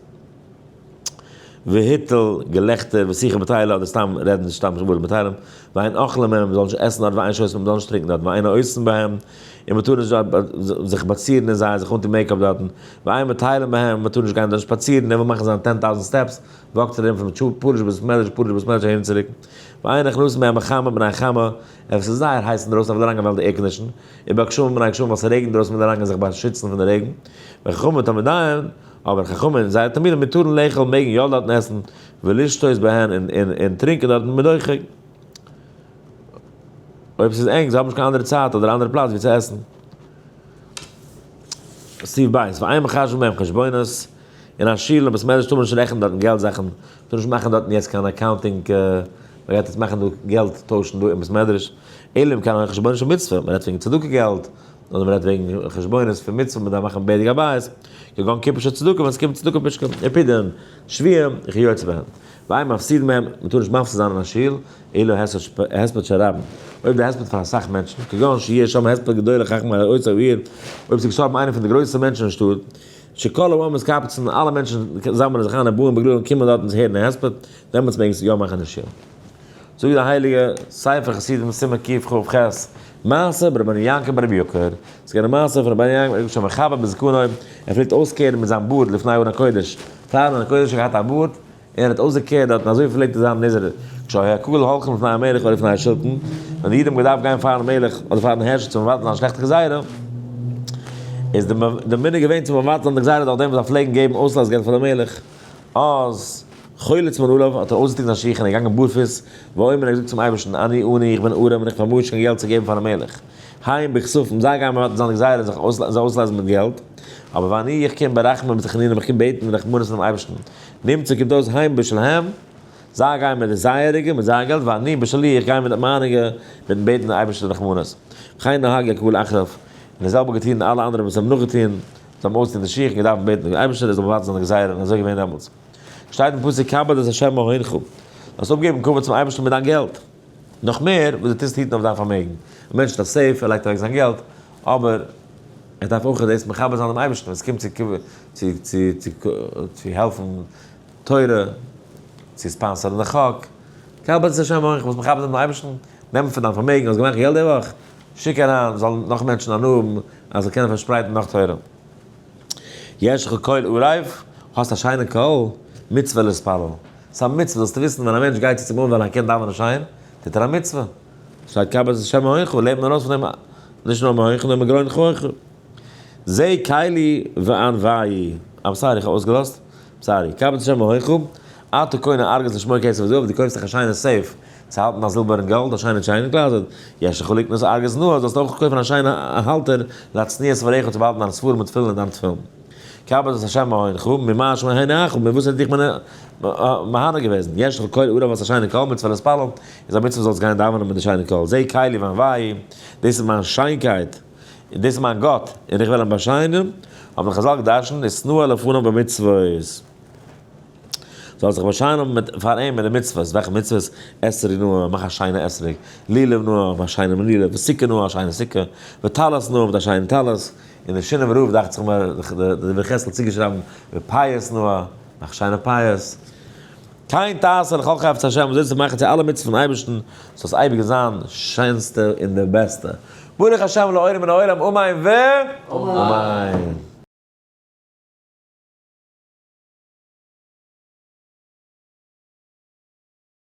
והיתול, געלעכטער, ושיחה בטלה אדער סתם רעדן סתם דברים בטלים, ואין אוכלים בהם, מען זאל נישט עסן דארט, ואין שותים, מען זאל נישט טרינקען דארט, ואין עושין בהם, און מען טאר נישט זיך באצירן אין זיי, זיך אנטון makeup דארטן, ואין מטיילין בהם, מען טאר נישט גיין דארט שפאצירן, ער וויל מאכן זיינע 10,000 steps, walk ט ער ארום פון פאריזש בית מדרש, פאריזש בית מדרש אהין און צוריק, ואין נכנסין בהם בחמה מפני החמה, עס איז זייער הייס אינדרויסן אויף די לאנגע וועלט די air-condition, ובגשמים מפני הגשמים ווייל ס'רעגנט אינדרויסן מיט די לאנגע זיך באשיצן פון די רעגן, וחכמים ותלמידיהם, אבער חכמים און זייערע תלמידים מותרין לאכול מעגן יא דארטן עסן, ולשתות בהן און טרינקען דארטן מדוחק. אויב ס'איז ענג, זיי האבן נישט קיין אנדערע צייט אדער אנדערע פלאץ ווי צו עסן. סעיף ב', ואין מחשבין בהם חשבונות, אין א שול און בית מדרש טאר מען נישט רעכענען דארטן געלט זאכן, מ'טאר נישט מאכן דארטן יעצט קיין accounting, מ'גייט יעצט מאכן דא געלט טוישן דא אין בית מדרש, אלא אם כן חשבונות של מצוה, מ'רעדט וועגן צדקה געלט, אדער מ'רעדט וועגן חשבונות פון מצוה, מ'דארף מאכן בדק הבית, כגון קופה של צדקה, ווען ס'קומט צדקה פושקע, ופדיון שבויים, וכיוצא בהן. ואין מפסידין בהם, מ'טאר נישט מפסיד זיין אין א שול, אלא הספד של רבים, אויב די הספד פאר אסאך מענטשן, כגון שיהיה שם הספד גדול לחכמי אותו העיר, אויב ס'איז געשטארבן איינער פון די גרויסע מענטשן אין שטאט, שכל העם מתקבצין, אלע מענטשן זאמלען זיך איין און באים בגלוי און קומען דארטן צו הערן די הספד, דעמאלטס מעג עס יא מאכן אין שול. זאגט די הייליגע ספר חסידים סימן קכ ח, מעשה ברבנו יעקב ברבי יקר, ס'איז געווען א מעשה פון רבינו יעקב ברבי יקר שהיה מכבה בזקנו, ער פלעגט אויסקערן מיט זיין בארד לפני ארון הקודש, פארן ארון הקודש האט געהאט א בארד, און ער האט אויסגעקערט דארטן, אזוי פלעגט ער זיין נזהר, כשהיה הקהל הולכים לפני המלך או לפני השלטון, ווען די אידן האבן געדארפט גיין פארן מלך אדער פארן הערשער צו מבטל זיין שלעכטע גזירה, איז די מנהג געווען צו מבטל זיין די גזירה דורך דעם וואס זיי פלעגן געבן אויסלייז געלט פאר די מלך, אז חולץ מנעליו האט ער אויסגעטון זיין שיך און איז געגאנגען בארפוס, ואומר ער האט געזאגט צום אייבערשטן, אני עני, איך בין ארעם און איך פארמאג נישט קיין געלט צו געבן פארן מלך. הם בכספם, זיי גייען מבטל זיין די גזירה און זיך אויסלייזן מיט געלט, אבער ואני איך קום ברחמים ובתחנונים, איך קום בעטן רחמנות פונעם אייבערשטן. נמצא קומט אויס הם בשלהם, זיי גייען מיט די זייעריגע, מיט זייער געלט, ואני בשלי, איך גיי מיט מייניגע, מיטן בעטן די אייבערשטן רחמנות. וכן נהג הקהל אחריו, און די זעלבע געטון אלע אנדערע וואס האבן נאכגעטון, זיי האבן אויסגעטון די שיך און געדארפט בעטן דעם אייבערשטער ער זאל מבטל זיין די גזירה, און אזוי געווען דעמאלטס. שטייט אין פסוק כבד את ה' מהונך, זאלסט אפגעבן כבוד צום אייבערשטן מיט דיין געלט, נאך מער וואס דו טוסט היטן אויף דיין פארמעגן. א מענטש האט א safe, ער לייגט אוועק זיין געלט, אבער ער דארף אויך דאס מכבד זיין דעם אייבערשטן ווען עס קומט צו העלפן תורה, צו sponsor ן די חק, כבד את ה' מהונך, וואס מכבד זיין דעם אייבערשטן, נעם פון דיין פארמעגן, האסט געמאכט געלט די וואך, שיק אריין, זאלן נאך מענטשן הנאה האבן, אז זיי קענען פארשפרייטן נאך תורה. יש לך קול ערב, האסט א שיינע קול, מצוה להתפלל. ס'איז א מצוה זאלסטו וויסן ווען א מענטש גייט צו צום אויבן ווייל ער קען דאווענען שיין, טוט ער א מצוה. שטייט כבד את השם מהונך, לערנט מען ארויס פון דעם נישט נאר מהונך נאר מגרונך אויך. זה קלי ואנוהו, I'm sorry איך האב אויסגעלאזט, sorry, כבד את השם מהונך, אתה קונה ארגז לשמור כסף וזהב, דו קויפסט זיך א שיינע safe צו האלטן דיין זילבער און גאלד, א שיינע china closet, יש לך לקנות ארגז נאה, זאלסט אויך קויפן א שיינע האלטער להצניע ספריך צו באהאלטן דיינע ספרים און תפילין און דיין תפילין. כבד את השם מהונך, ממה שמהנה מיט וואס ער האט דיך מהנה געוועזן, יש לך קול ערב האסט א שיינע קול, מצוה להתפלל, איז א מצוה זאלסט גיין דאווענען מיט די שיינע קול, זה קלי ואנוהו, דאס איז מיין שיינקייט, און דאס איז מיין גאט, און איך וועל אים באשיינען, האבן חזל געדרשנט, התנאה לפניו במצוות. זאל זיך באשיינען מיט פאר אים מיט די מצוות, וועלכע מצוות? אתרוג נאה, מאך א שיינע אתרוג, לולב נאה, מאך א שיינע לולב, וסוכה נאה, א שיינע סוכה, וטלית נאה, מיט א שיינע טלית, און די שינאווער רב דאכט זיך מיר, די דברי חז ל צוגעשריבן, ופאות נאה, מאך שיינע פאות. כן תעשה לכל חפץ השם, אזוי זאלסטו מאכן צו אלע מצוות פון אייבערשטן, זאל עס אייביג זיין שענסטע און די בעסטע. ברוך השם לעולם מן העולם, אמן ו. אמן.